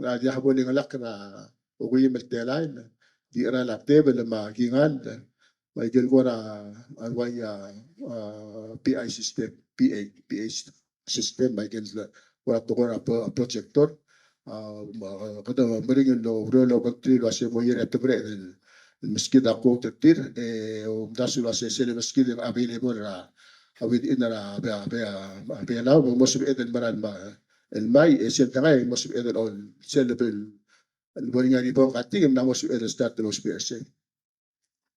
a diak bo lengelakl er a okeuim el telael, di cherael a tebel me a kingall, me aike el kora, a, uai a, a, P I system, P A, P A system, me aike el kora tekoi er a pro-, projector. A, me, kede meringel el oureor el obengterir el uase mo er a tebereched el, el meskid a quote er tir, e omdasu el uase sel meskid e ng available er a, a within er a, a, a, a Belau, me mo sebeched el merael me a, el mai, e sel dengai, mo sebeched el, sel level el bo er ngii a ribbon cutting, e mla mo sebeched el start el ousbech er sei.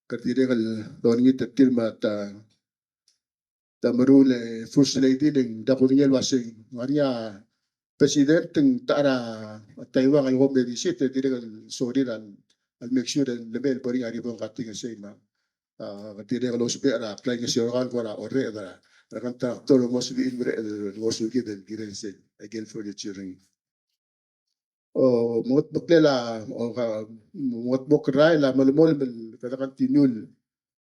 Kede dirrek el olengit er tir me te, te meruul e First Lady, le ng diak kudengei el uase ng ngar er ngii a president, ng ta er a Taiwan el kom me visit, e dirrek el sorir a, el make sure el lemei el bo er ngii a ribbon cutting er sei me a, a, dirrek el ousbech er a klaingeseu er kau el kora orreched er a, er a contractor el mo sebechir el mereched el ngosukid el kirel sei, aike el furniture er ngii. O, mengetmeklel a, o, ka, mengetmokl er a rael a melemolem el kede continue el,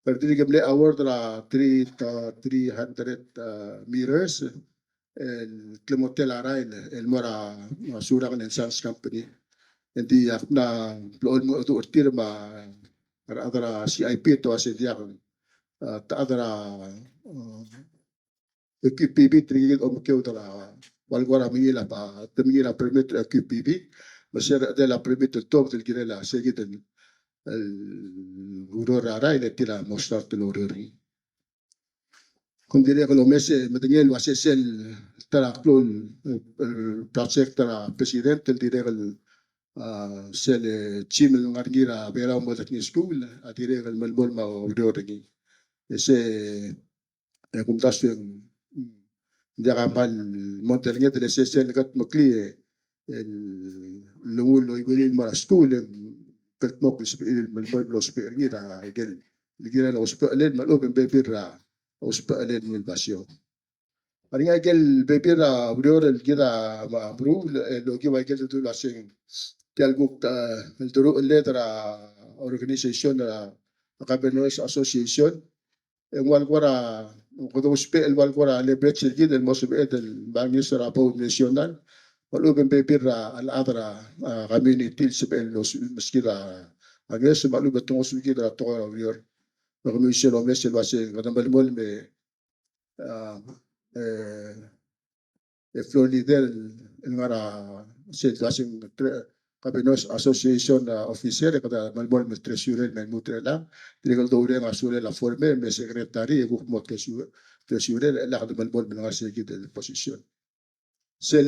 kede dirk mle award er a three, a, three hundred, a, meters, el klemengetel a rael el mo er a, a, Surangel and Sons Company. Engdi ak mla blechoel mengedecheduch er tir me a rechad er a C I P e te uase diak, a, te chad er a, a, Q P B, tirke kid a omekeud er a, ua el kora mengiil a, te mengiil a permit er a Q P B, me se er a edei el permit el tuobed el kirel a se kid el, el ureor er a rael e tir a mo start el oureor er ngii. Kom dirrek el omes e medengei el uase sel ta er a klou el, el project er a president el dirrek el, a, sel, e, gym el ngar er ngii er a Belau Modern School, a dirrek el melemolem a oureor er ngii. E se, e, kumdasu e ng, ng diak a kmal mondai el ngedel e se sel kudmeklii, e, el, el nguu el oiuerii el mo er a skuul, e ng kldmokl el sebechir el melemolem el ousbech er ngii er a ikel, el kirel a usbechelel me a lechub e ng bebil er a usbechelel ngii el basio. Ngar er ngii a ikel bebil er a ureor el kid a meruul, el okiu a ikel dedu el uase ng tia el kuk, e, el deruchelled er a organization er a Governors Association, e ng ua el kora, kede ousbech el ua el kora leverage er kid el mo sebeched el mengeso er a board national, me a lechub e ng bebil er a chad er a, a, community el sebechel el meskid a ngeso, me a lechub e te ngosukid er a tekoi er a ureor. Me kemiu sel omes el uase kede melemolem e, a, e, e floor leader el ngar er a sel uase ng tre-, Cabinet Association, a, officer, e kede melemolem el treasurer, me lmuut er chelechang, dirrek el doureng a sulel a former, me secretary, e kuk mo treasurer, treasurer, e le kede melemolem el ngar er sei kid el position. Sel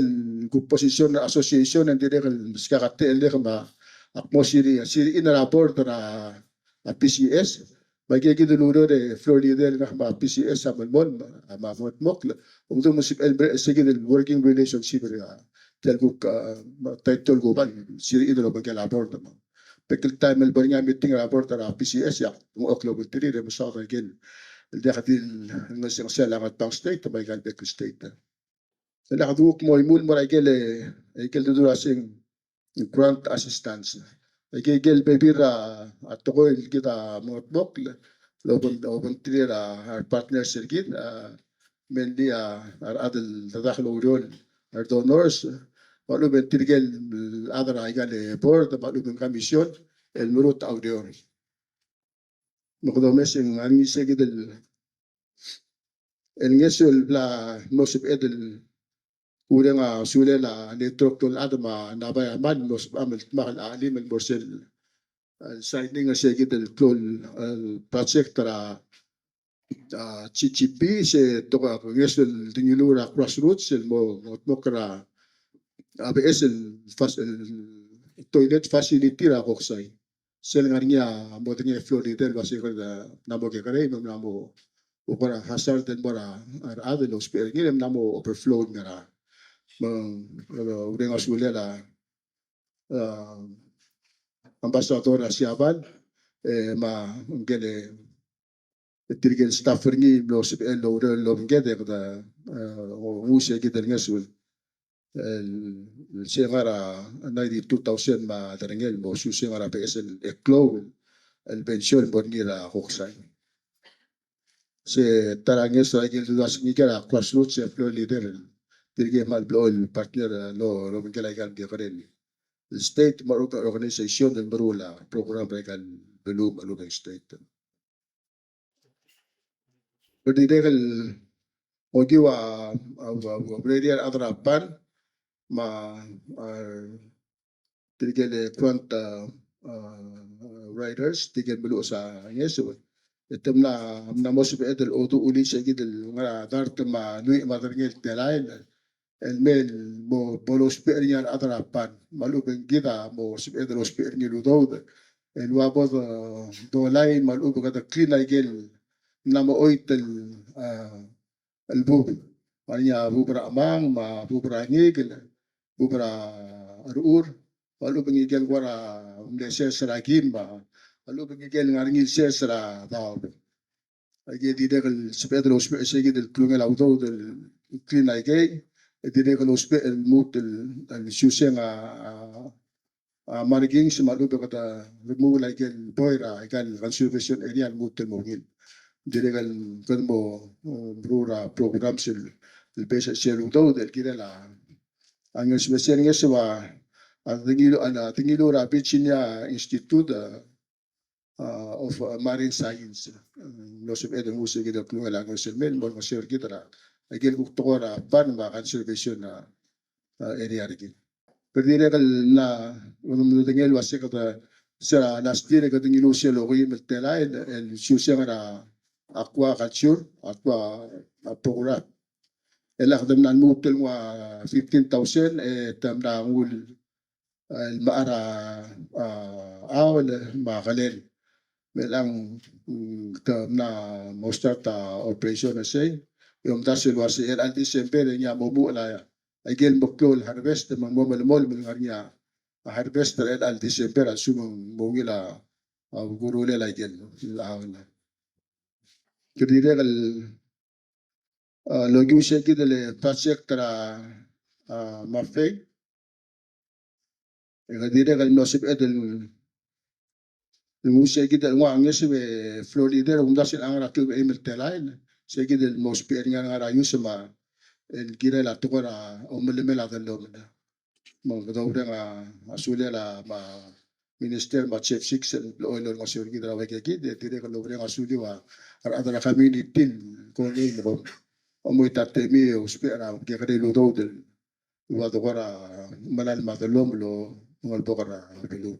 kuk position er a association, e ng dirrek el meskak a techellek me ak mo siri, siri in er a board er a, a P C S, me aike kid el ureor e floor leader el ngak me a P C S a melemolem, me a mengedmokl, me ng di mo sebechel el mle er sei kid el working relationship er a, tia el kuk, a, title el kubang, siri in el obengkel a board me. Bek el taem el bo er ngii a meeting er a board er a P C S e ak dengchokl el obengterir e mesaod aike el, el diak di el ngesonges er a Ngatpang State, me aika el bek el state. E le ak denguk mo imuul el mo er aike el, aike el dudura seng grant assistance. Aike, aike el bebil er a tekoi el kid a mengedmokl el obeng, obengterir a re partners er kid, a, mainly a rechad el dedak el oureor, a re donors, me a lechub e ng tirke el chad er aika el board, me a lechub e ng commission, el meruul a ureor. Me kede omes e ng ngar er ngii sei kid el, el ngeso el bla mlo sebeched el ureng a sulel a network el chad me a Nabai a mal mlo sebecham el dmak el chelim el mo er sel, el signing er sei kid el klou el, el project er a, a, G G P, se tekoi a ngeso el dengiluu er a grassroots el mo, mo, mo mengedmokl er a, a beches el fas-, el toilet facility er a Koksai. Sel ngar er ngii a modengei a floor leader el uasei kede mla mo kekerei, me mla mo, ng kora hazard el mo er a, a rechad el ousbech er ngii, e mla mo overflow el mei er a. Me, e, ureng a sulel a, a, Ambassador er a Siabal, e, me a, ngike el, e tirke el staff er ngii el mlo sebechel el oureor el obengked e kede, e, nguu sei kid el ngeso el, el se ngar er a ninety-two thousand me a derengel el mo su se ngar er a beches el klou el pension el mo er ngii er a Koksai. Se ta er a ngeso er aike el dua sengkio er a grassroots e floor leader, tirke el kmal blechoel el partner el obengkel aika el kekerei el state me a organization el meruul a program er aika el beluu me a lechub e ng state. Kede dirrek el okiu a, a, a, a urerir a rechad er a PAN me a, a, tirke el grant, a, a, writers, tirke el meluches a ngeso. E te mla, mla mo sebeched el oduch el sei kid el ngar er a dart me a lluich me a derengel el telael el mei el mo, mo lousbech er ngii a rechad er a PAN. Me a lechub e ng kid a mo sebeched el ousbech er ngii el udoud el ua bo de, dolai me a lechub e kede clean aike el mla mo choit el, a, el bub. Me a ngii a bub er a chemang, me a bub er a ngikel, bub er a rechur, me a lechub e ng ikel kora mle sers er a kim, me a lechub e ng ikel ngar er ngii el sers er a daob. Aike dirrek el sebeched el ousbech er sei kid el klungel a udoud el clean aikei, e dirrek el ousbech el lmuut el, el siuseng a, a, a, markings me a lechub e kede remove aike el boi er aika el conservation area el lmuut el mo ungil. Dirrek el kede mo, e, meruul a programs el, el beches er sel udoud el kirel a, a ngeso, me sel ngeso a, a dengiluu, a dengiluu er a Virginia Institute, a, a, of, a, Marine Science. E, mlo sebeched el nguu sei kid el klungel a ngeso el mei el mo olengeseu er kid er a, aike el kuk tekoi er a PAN me a conservation, a, a, area er kid. Kede dirrek el mla, mla medengei el uasei kede, se er a last year e kede ngiluu sel okeim el telael el, el siuseng er a aquaculture, aqua, a, program. E le kede mla lmuut el nguu a fifteen thousand, e te mla nguu el el mechar a, a, aol me a kelel. Me chelechang, mm, te mla mo start a operation er sei. E omdasu el uasei er chelecha el December e ngii a mo muchel a, aike el meklou el harvest me ng mo melemolem el ngar er ngii a harvest er chelecha el December a lsekum ng mo ungil a, a, kurulel aike el aol. Kede dirrek el, a, lokiu sei kid el project er a, a, Mafei. E kede dirrek el mlo sebeched el, el nguu sei kid el nguu a ngeso e floor leader, omdasu el ngar er a klou el eim el telael, sei kid el mo sebechir el ngar er a ius me a, el kirel a tekoi er a omelemel a dellomel. Me kede oureng a, a sulel a, me a Minister me a Chief Six el blechoel el olengeseu er kid er a uaikakid, e dirrek el oureng a suliu a rechad er a community el kongei el mo, omoit a temii e ousbech er a kekerei el udoud el ua de kora melai me a dellomel el ngelebokl er a beluu.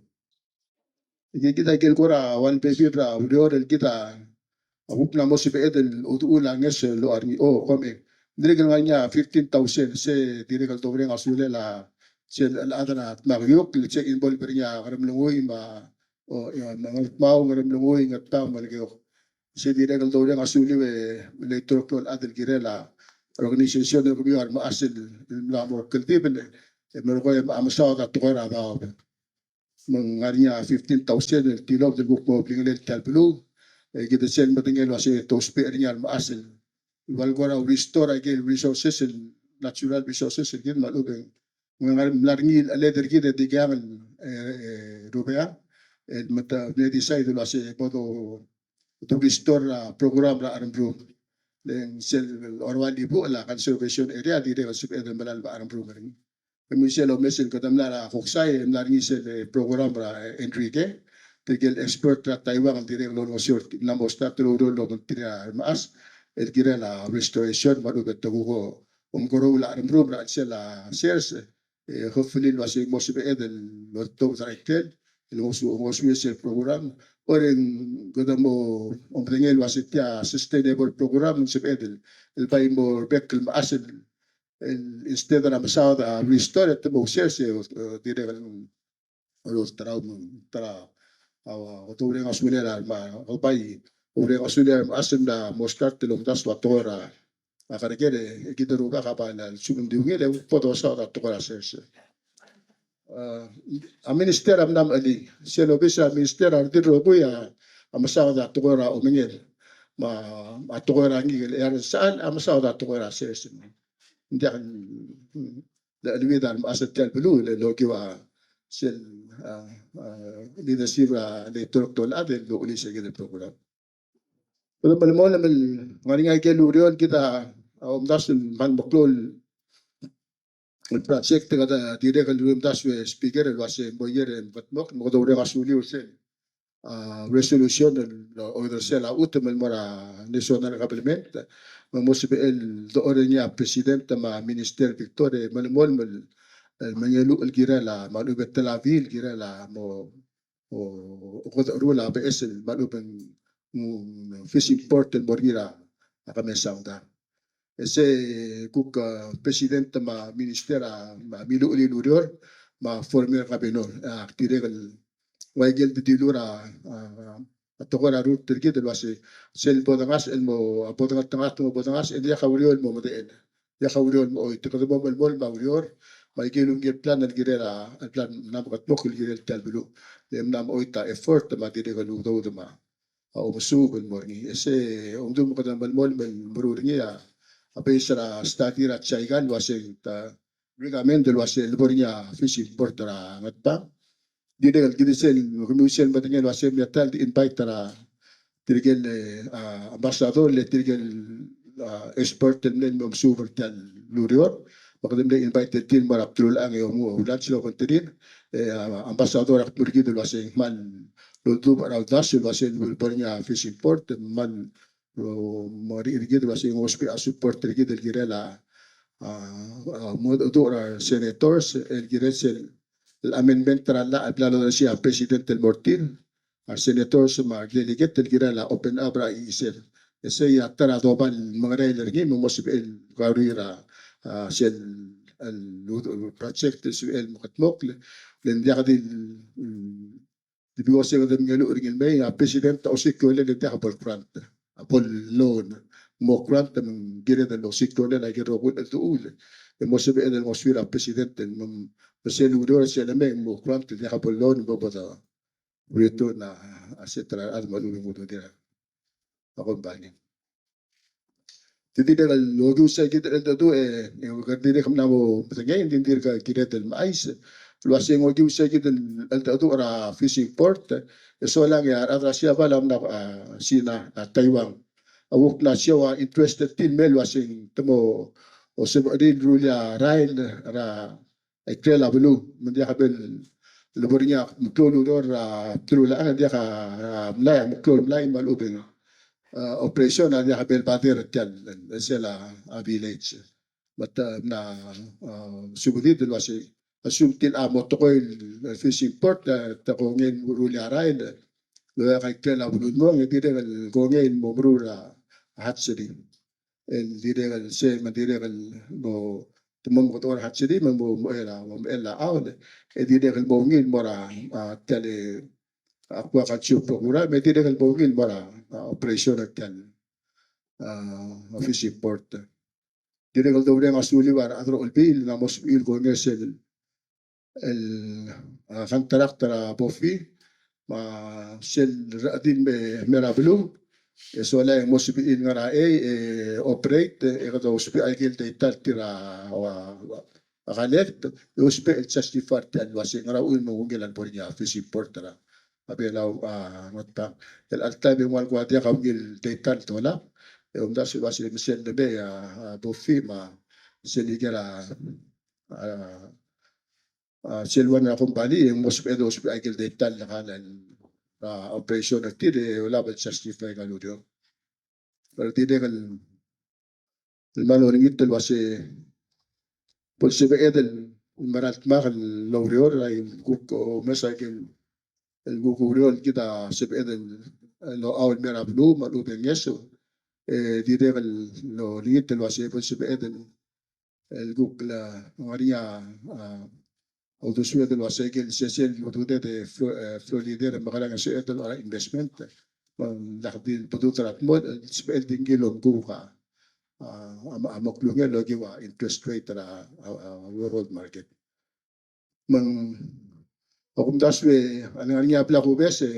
Kid a ikel kora one baby er a ureor el kid a kuk mla mo sebeched el uchul a ngeso el locha er ngii. O, kom e. Ng dirrek el ngar er ngii a fifteen thousand, se dirrek el doureng a sulel a sel chad er a Tmakiuk, el se involve er ngii a Ngeremlengui me a, o, ia, me a Ngardmau, Ngeremlengui, Ngatpang, me a Lekeok. Se dirrek el doureng a suliu e le iterokl el chad el kirel a organization er kemiu a remechas el mla mo er a kldibel e merekong e mesaod a tekoi er a daob. Me ng ngar er ngii a fifteen thousand el tilobed el kuk mo blingelel tia el beluu. E kid a sel medengei el uasei te ousbech er ngii a remechas el ua el kora restore a ikel resources el natural resources er kid me a lechub e ng ngar er ngii a mla er ngii el cheled er kid e dikeang el, e, e, rubeang el meta, mle decide el uasei bo do, do restore a program er a Cheremrum. Le ng sel Oreua el Ibuchel a conservation area a dirrek el sebeched el melai a Cheremrum er ngii. Kemiu sel omes el kede mla er a Koksai, e mla er ngii sel, e, program er a, e, Enrique, tirke el expert er a Taiwan el dirrek el olengeseu er tir, mla mo start el oureor el obengterir a remechas el kirel a restoration me a lechub e te kuk omekeroul a Cheremrum er a chelsel a sers, e, hopefully el uasei mo sebeched el oltobed er a ikrel el ngosu-, ngosuir sel program. Oreng kede mo omdengei el uasei tia sustainable program, sebeched el, el bai mo er bek el mechas el el instead er a mesaod a restore e te mo ousers e, e, dirrek el, el olterau me, ta er a, a, oureng a sulel a, me a, bai, oureng a sulel a, a sel mla mo start el omdasu a tekoi er a, a kereker e kid el rubak a bai el subed el di ungil e bo dosaod a tekoi er a sers. A, a minister a mla mechelii, sel obis er a minister a redil el rokui a, a mesaod a tekoi er a omengel. Me a, a tekoi er a ngikel, e a resechal a mesaod a tekoi er a sers. Ng diak, mm, le cheleuid a remechas er tia el beluu, le lokiu a sel, a, a, leadership er a, le iterokl el chad el locha er sei kid el program. Kede melemolem el ngar er ngii a ikel ureor el kid a, a, omdasu el kmal meklou el project, kede dirrek el ulemdasu e speaker el uasei mo er ngii e mekedmokl, me kede oureng a suliu er sel, a, resolution el order er sel a chutem el mo er a national government, me mo sebechel el dechor er ngii a president me a minister Victor e melemolem el, el mengeluch el kirel a, me a lechub e te labii el kirel a mo o, o kede cheruul a beches el me a lechub e ng, mm, fishing port el mo er ngii er a, a Kemesang dam. E se kuk, a, president me a minister a, me a miluchelii el ureor, me a former governor, a, dirrek el ua ikel di dilu er a, a, a tekoi er a rurt er kid el uasei sel bo dengasech el mo, a bo dengeltengat el mo bo dengasech e ng diak a ureor el mo medechel. Diak a ureor el mo choit, kede mo melemolem a ureor, me a ikel ungil plan el kirel a, el plan mla mekedmokl el kirel tia el beluu. Le mla mo choit a effort me a dirrek el udoud me a omesuub el mo er ngii. E se omdu me kede melemolem el meruul er ngii a, a base er a study er a JICA el uasei te recommend el uasei le bo er ngii a fishing port er a Ngatpang. Dirrek el kid sel, kemiu sel medengei el uasei mle ta el di invite er a tirke el, e, a, ambassador, le tirke el, a, expert el mle omesuub er tia el ureor. Me kede mle invite er tir el mo er a bdelulechang e omuchel a lunch el obengterir. E, a, ambassador a kmu er kid el uasei ng kmal oldubech er a uldasu el uasei bo er ngii a fishing port, me ng kmal, o, mo er kid el uasei ng ousbech a support er kid el kirel a, a, a, mo duch er a senators el kirel sel el amendment er a llach el bla lodengesii a president el mo er tir, a senators me a delegate el kirel a open up er a chisel. E sei a ta er a doba el mengerael er ngii me mo sebechel el kaureor er a, a, sel, el, project el sebechel el mekedmokl, le ng diak di, mm, di because e kede mengeluch er ngii el mei, a president a osiik a rolel e ng diak bo el grant, a bo el loan, mo grant me ng kired el osiik a rolel a ikel rokui el cheldechuul. E mo sebechel el ngosuir a president el me, me sel ureor sel lemei e ng mo grant, e diak bo el loan, bo, bo de return a, a asset er a rechad me a lechub e ng ududir a company. Te dirrek el okiu sei kid el cheldecheduch e, e, kede dirrek el mla mo medengei, ng di dirk kired el mechais el uasei ng okiu sei kid el cheldecheduch er a fishing port, e solang e a rechad er a Siabal a mla, a, Sina, a, Taiwan a kuk mla show a interest er tir el mei el uasei te mo osebecherir el rullii a rael er a ikrel a beluu, me ng diak bo el, le bo er ngii a meklou el ureor er a bdelulechang, ng diak a, a, mlai, a meklou el mlai me a lechub e ng, a, operation a diak bo el bother er tia el, el sel a, a village. Me te mla, a, subedid el uasei assume tia el mo tekoi el fishing port, e te kongei el meruul a rael el oeak a ikrel a beluu el mong, e dirrek el kongei el mo meruul a hatchery. El dirrek el sei me ng dirrek el mo, te mo mekedechor a hatchery me ng mo, mo er a, mo er a aol, e dirrek el mo ungil el mo er a, a, tia el aquaculture program, me dirrek el mo ungil el mo er a, a, operation er tia el, a, fishing port. Dirrek el doureng a suliu a rechad er a Olbiil el mo sebechir el kongei sel, el, a, contract er a BOFI, me sel rechedil me, me er a beluu, e sola e ng mo sebechir el ngar er a, e, operate, e kede ousbech a ikel data el tir a, a, a collect, e ousbech el justify er tia el uase ngera uchul me ng ungil a lebo er ngii a fishing port er a, a Belau, a, Ngatpang. El alta e ng ua el kuk diak a ungil data el dolab, e omdasu el uase me sel lemei a, a, BOFI me sel ikel a, a, a, sel ua a company, e ng mo sebeched el ousbech a ikel data el ngar er a, a, operation er tir, e olab el justify a ikel ureor. Pero dirrek el, el kmal olengit el uase bo lsebeched el mera el dmak el oureor, el kuk omes a ikel, el kuk oureor el kid a sebeched el, el ouchais el mei er a beluu me a lechub e ng ngeso. E dirrek el olengit el uase bo lsebeched el el kuk ngar er ngii a, a, uldesued el uase ikel sesei el ududed e flo-, e, flow leader me a ngerang e sebeched el locha investment. Me ng diak di bedul er a dmolech, e sebeched el di ngii el omkuk a, a, a, a mo klungel el okiu a interest rate er a, a, a, world market. Me ng, a kumdasu e, a lengar er ngii a bla kubes e,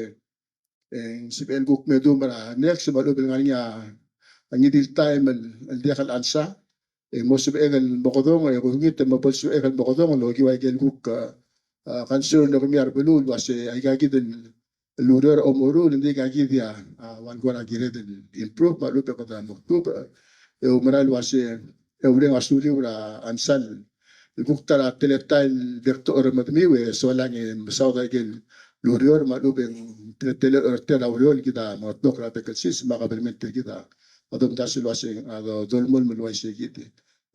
e ng sebechel kuk me dum er a next, me a lechub e ng ngar er ngii a ngii di el taem el, el diak el answer, e ng mo sebechek el mokedong, e kungit e mo bo lsebechek el mokedong el okiu a ikel kuk, a, a, concern er kemiu a rebeluu el uase aika kid el, el ureor a omoruul, ng di aika kid a, a, ua el kora kired el improve, me a lechub e kede mo tubech, e oumera el uase, e oureng a suliu er a answer el kuk ta er a teletael el bek el techor er medemiu, e solang e mesaod a ikel ureor me a lechub e ng teletelel a orretel a ureor el kid a mengetmokl er a bek el sils me a kabelment er kid a domdasu el uase a do-, dolemolem el uaisei kid.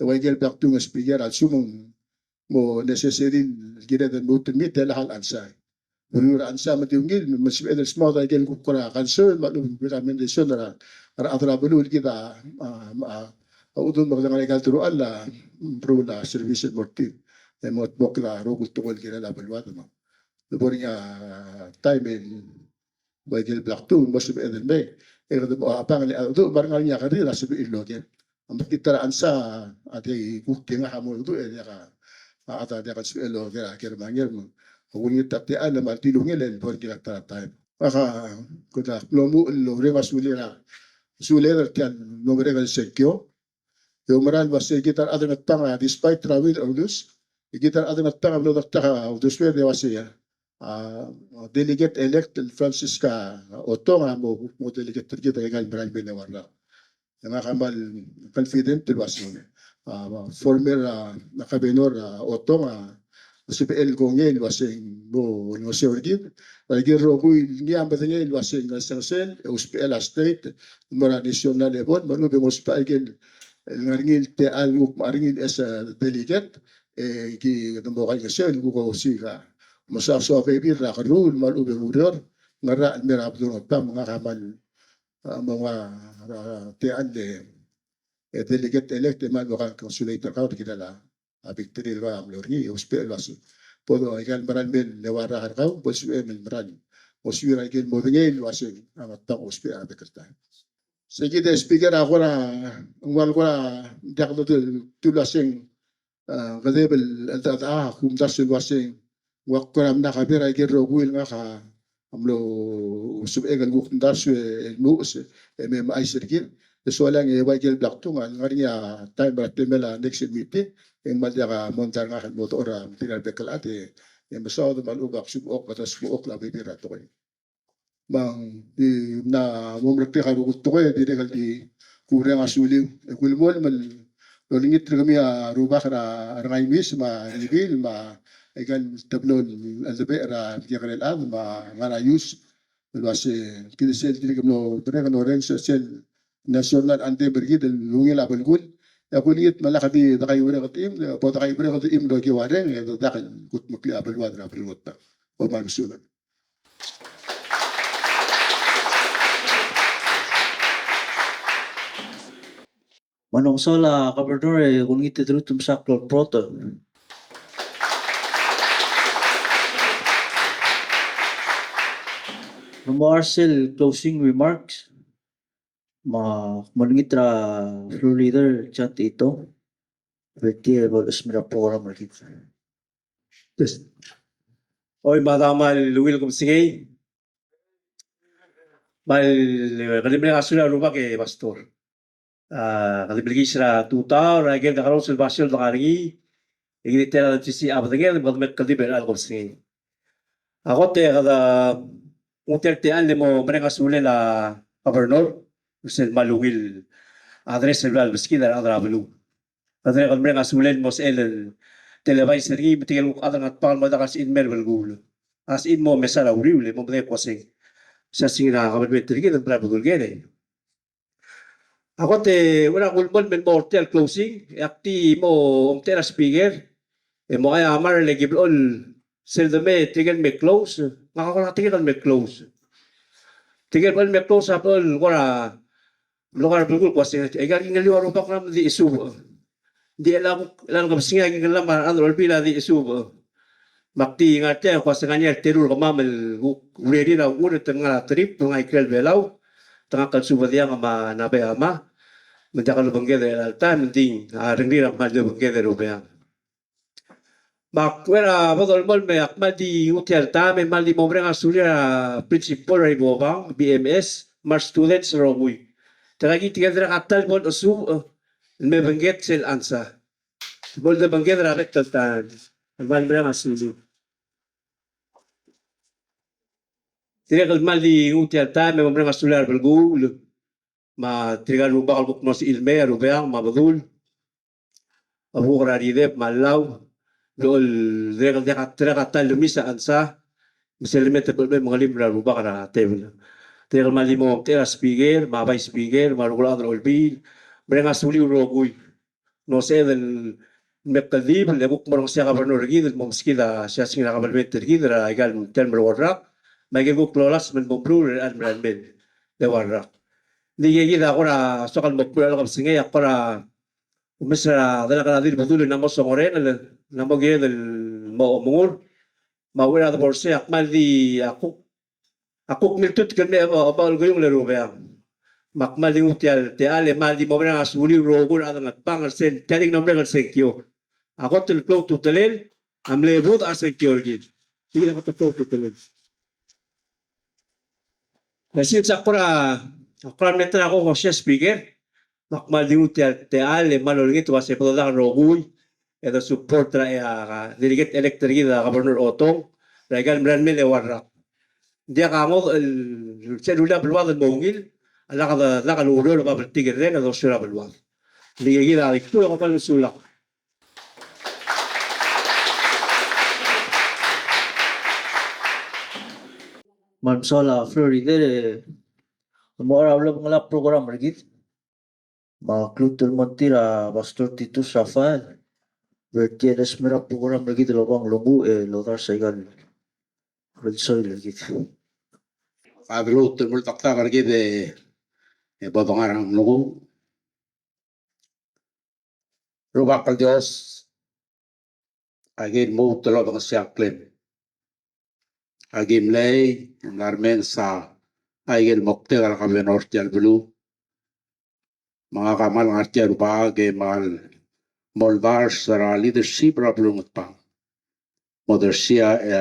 E ua ikel bla kdung, Speaker, a lsekum ng mo necessary el kired el lmuut el mei, e telechang el answer. Uriul er a answer me di ungil, me sebeched el smaod a ikel kuk kora concern me a lechub e ng recommendation er a, er a rechad er a beluu el kid a, a, a, a uchul me kede ngar er a ikel teruich el, a, meruul a service el mo er tir. E mengetmokl a rokui el tekoi el kirel a beluad me a lebo er ngii a taem el ua ikel bla kdung, mo sebeched el mei. E kede mo obang el, a, uduch me a rengar er ngii a kerir a sebechir el oker. A mekngit er a answer a di kuk di ngak a mo uduch e diak a, a, a diak el sebechel el oker a ker me a nger me a kulengit a techall me a ldi el ungil el bo er ngii er a ta er a taem. Ngak a, kede mlo muchel el oureng a sulir a, sulir er tia el mlo merek el sengkio. E oumera el uase kid a rechad er a Ngatpang a, despite er a ungil el cheldeches, e kid a rechad er a Ngatpang a mlo deketakl a uldesued e uase a, a, delegate elect el Francisca Otong a mo, mo delegate er kid er aika el merael mei el eua el rak. E ngak a kmal confident el uase, a, former, a, governor, a, Otong a sebechel el kongei el uase ng mo olengeseu er kid. Er a ikel rokui el ngii a medengei el uase ng ngesengesel e ousbechel a state el mo er a national level, me a lechub e ng ousbech a ikel el ngar er ngii el techall el kuk me a ngar er ngii el as a delegate, e ki de mo kaingeseu el kuk osiik a mesaod a bebil er a kerruul me a lechub e ng ureor, ngerachel el mei er a beluu er a Ngatpang, me ngak a kmal, a, mo ua, a, techall el, e, delegate elect e kmal mo congratulate er kau er a kirel a, a victory el kau a mlo er ngii, e ousbech el uase bo do aika el merael mei el eua el rak er kau, bo lsebechem el merael osuir a ikel modengei el uase a Ngatpang a ousbech er a bek el taem. Sei kid, e Speaker, a kora ng ua el kora diak dodengei el uase ng, a, kedeb el, el, a, a kumdasu el uase ng ua kora mla cover a ikel rokui el ngak a mlo sebechek el kuk mdasu e lmuches e me mechais er kid. E solang e ua ikel bla kdung a lengar er ngii a taem er a temel a next meeting, e ng kmal diak a mondai er ngak el mo dechor a material er a bek el chad, e mesaod me a lechub e ak subechokl, kede subechokl a bebil er a tekoi. Me ng di mla mo merek a rokui el tekoi e dirrek el di kureng a suliu. E kulemolem el olengit er kemiu a rubak er a Rengaimis me a Rebil me aika el teblo el cheldebechel er a kekerei el chad me a ngar er a ius el uase kid sel dirk mlo merek el orrenges sel national anthem er kid el Ungil a Belkul, E kulengit me lak di dekaingeseu er a chim, bo dekaingeseu er a chim el okiu a reng, e dedak el kutmeklii a beluad er a beluad. Kom kmal mesulang. Me ng sola Governor, e kulengit e te lmuut el msa klou el protocol. Me ng mo er sel closing remarks, me ng mo olengit er a floor leader John Tito. Betok el bo lsmir a program er kid. Oi, me a kmal ungil kebesengei. Me kede mereng a sulir a Rubak e Pastor. A, kede mle kiis er a tutau er a ikel kakerous el basio el dengar er ngii. E kede tela el sisiich a bedenged me kede me kldibel er a kebesengei. A kot e kede nguu tia el techall el mo mereng a sulel a Governor, sel kmal ungil address el bla lebeskid er a rechad er a beluu. Kede dirrek el mereng a sulel el mo sebechel el televise er ngii, me tirke el kuk chad er a Ngatpang el mo diak a sebechir el mei er a belkul. A sebechir el mo mesa er a uriul e mo medengei el kmo se ng siasing er a kabelment er kid el mla er a bedul ker. A kot e uchei er a kulemolem el mo er tia el closing, e ak di mo omtechei er a speaker, e mo chai a mera el ki blechoel sel de me tirke el me close, ngak a kora tirke el me close. Tirke el blechoel me close a blechoel kora mlo kar belkul el kmo se ng, aika el kingellii a Rubak el di chesubech. Ng di chelechang, chelechang kebesengei a kingellem a rechad er a Olbiil a di chesubech. Me ak di ngar tia el kmo se ng ngar er ngii a teru el kemam el kuk urerir a uchul e te ngar er a trip el ngar er a ikrel Belau, te ngak el subediang me a Nabeyama, me ng diak lobengked er chelecha el taem, me ng di a rengrir a kmal di obengked er a Ubeang. Me ak er a bo dolemolem e ak kmal di nguu tia el taem e kmal di mo mereng a sulir a principal er a Ibobang B M S me a re students el rokui. Tirka kid a dirrek el ta el bo lsubech el me bengked sel answer. Bo lobengked er a bek el taem. Kmal mereng a sulir. Dirrek el kmal di nguu tia el taem e mo mereng a sulir a rebelkuul. Me tirka el rubak el kuk mlo sebechir el mei, a Rubeang me a Bedul, a Buk er a Rideb me a Llau, el dirrek el diak a, dirrek a ta el lumis a answer, me sel leme te bo leme mengelim er a rubak er a tebel. Dirrek el kmal di mo omtechei er a speaker me a vice speaker me a rokui el chad er a Olbiil, mereng a suliu el rokui. Ng sebeched el me kldibel e kuk mo olengeseu a governor er kid el mo meskid a siasing er a kabelment er kid er aika el tia el mlo er a rak, me aike el kuk lolasem el mo meruul er a merael mei el eua el rak. Ng di kid a kora soak el mo kmo er a kebesengei, a kora omes er a delak er a di el bedul el ng mo songorengel, ng mo kired el mo omengur, me a uchei er a debo er sei a kmal di a kuk, a kuk miltutk el mei e oba, oba olkeriungel e Rubeang. Me ak kmal di nguu tia el techall e kmal di mo mereng a suliu el rokui el chad er a Ngatpang er sel tia el di ng omerek el sengkio. A kot el klou a ultutelel a mle budech a sengkio er kid. Tia a kot el klou a ultutelel. E since a kora, a kora mle ta er a kuk osiik a speaker, me ak kmal di nguu tia el techall e kmal olengit el uase bo dodak el rokui e de support er a, e a delegate elect er kid a Governor Otong er aika el merael mei el eua el rak. Ng diak a ngodech el sel rullii a beluad el mo ungil a lak de, lak de oureor el oba bltikerreng e dosuir a beluad. Ng di kid a di kuk, e kom kmal mesulang. Me ng sola Florida, e mo er a ulebengel a program er kid. Me ak lmuut el mo er tir a Pastor Titus Raphael, me tir a lesmir a program er kid el oba ng longuch e lodars aika el soil er kid. Ak lmuut el mo er a ta er kid e bo dengar er a nglunguuch. Rubak el Dios, aki lmuut el olengeseu a ngklem. Aki mlei, mla remenges aike el moktek er a governor er tia el beluu. Me ngak a kmal ngar tia el rubak e kmal moldars er a leadership er a beluu er a Ngatpang. Mo odersii a, e,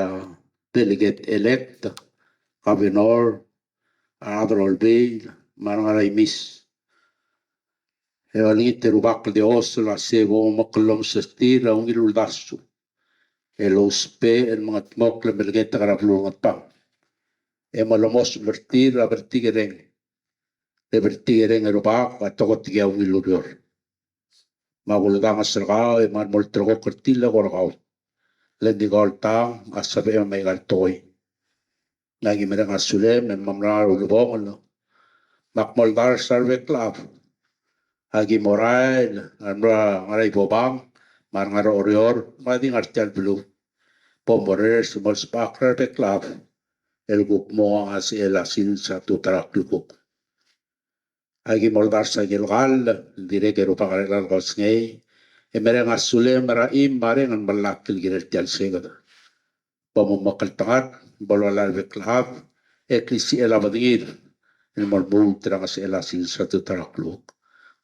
delegate elect, governor, a rechad er a Olbiil, me a rengar er a Imis. E olengit e Rubak el Dios el uase bo momekellomes er tir a ungil uldasu el ousbech el mengetmokl el meleketek er a beluu er a Ngatpang. E mo lomosech er tir a bltikerreng. Le bltikerreng e Rubak a toketikii a ungil ureor. Me a kuldanges er kau e kmal molterekokl er tir el eko er kau. Le ng di kau el tang a sebechem me aika el tekoi. Aki mereng a sulem e kmal mla er a ulebongel. Me ak moldars er a rebek el chad. Aki mo rael, a ngar er a Ibobang, me a ngar er a Oreor, me a di ngar er tia el beluu. Bo moreres el mo olsebechakl er a rebek el chad el kuk mo ngasechel a sils a tutau er a klukuk. Aki mo oldars a ikel kall el dirrek e Rubak er a llach el kosngei, e mereng a sulem er a chim me a reng el melakl el kirel tia el seked. Bo mo mekngeltengat, bo lolai a rebek el chad, e klisichel a bedengir el mo lmuut er a ngasechel a sils a tutau er a klukuk.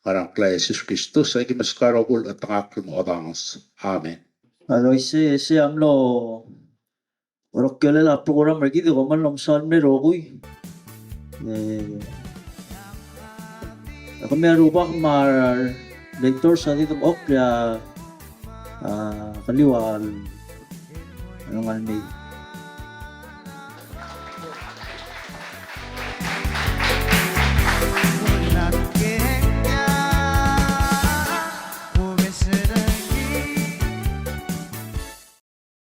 Ngar er a ngklel a Jesus Kristus, aki meskau a rokui el chetengakl el mo odanges. Amen. A loisei, sei a mlo orokiolel a program er kid e kom kmal mesaul el mle rokui. E, e kemiu a Rubak me a relators a di dengchokl e a, a, keliu a, a ngalek el mei.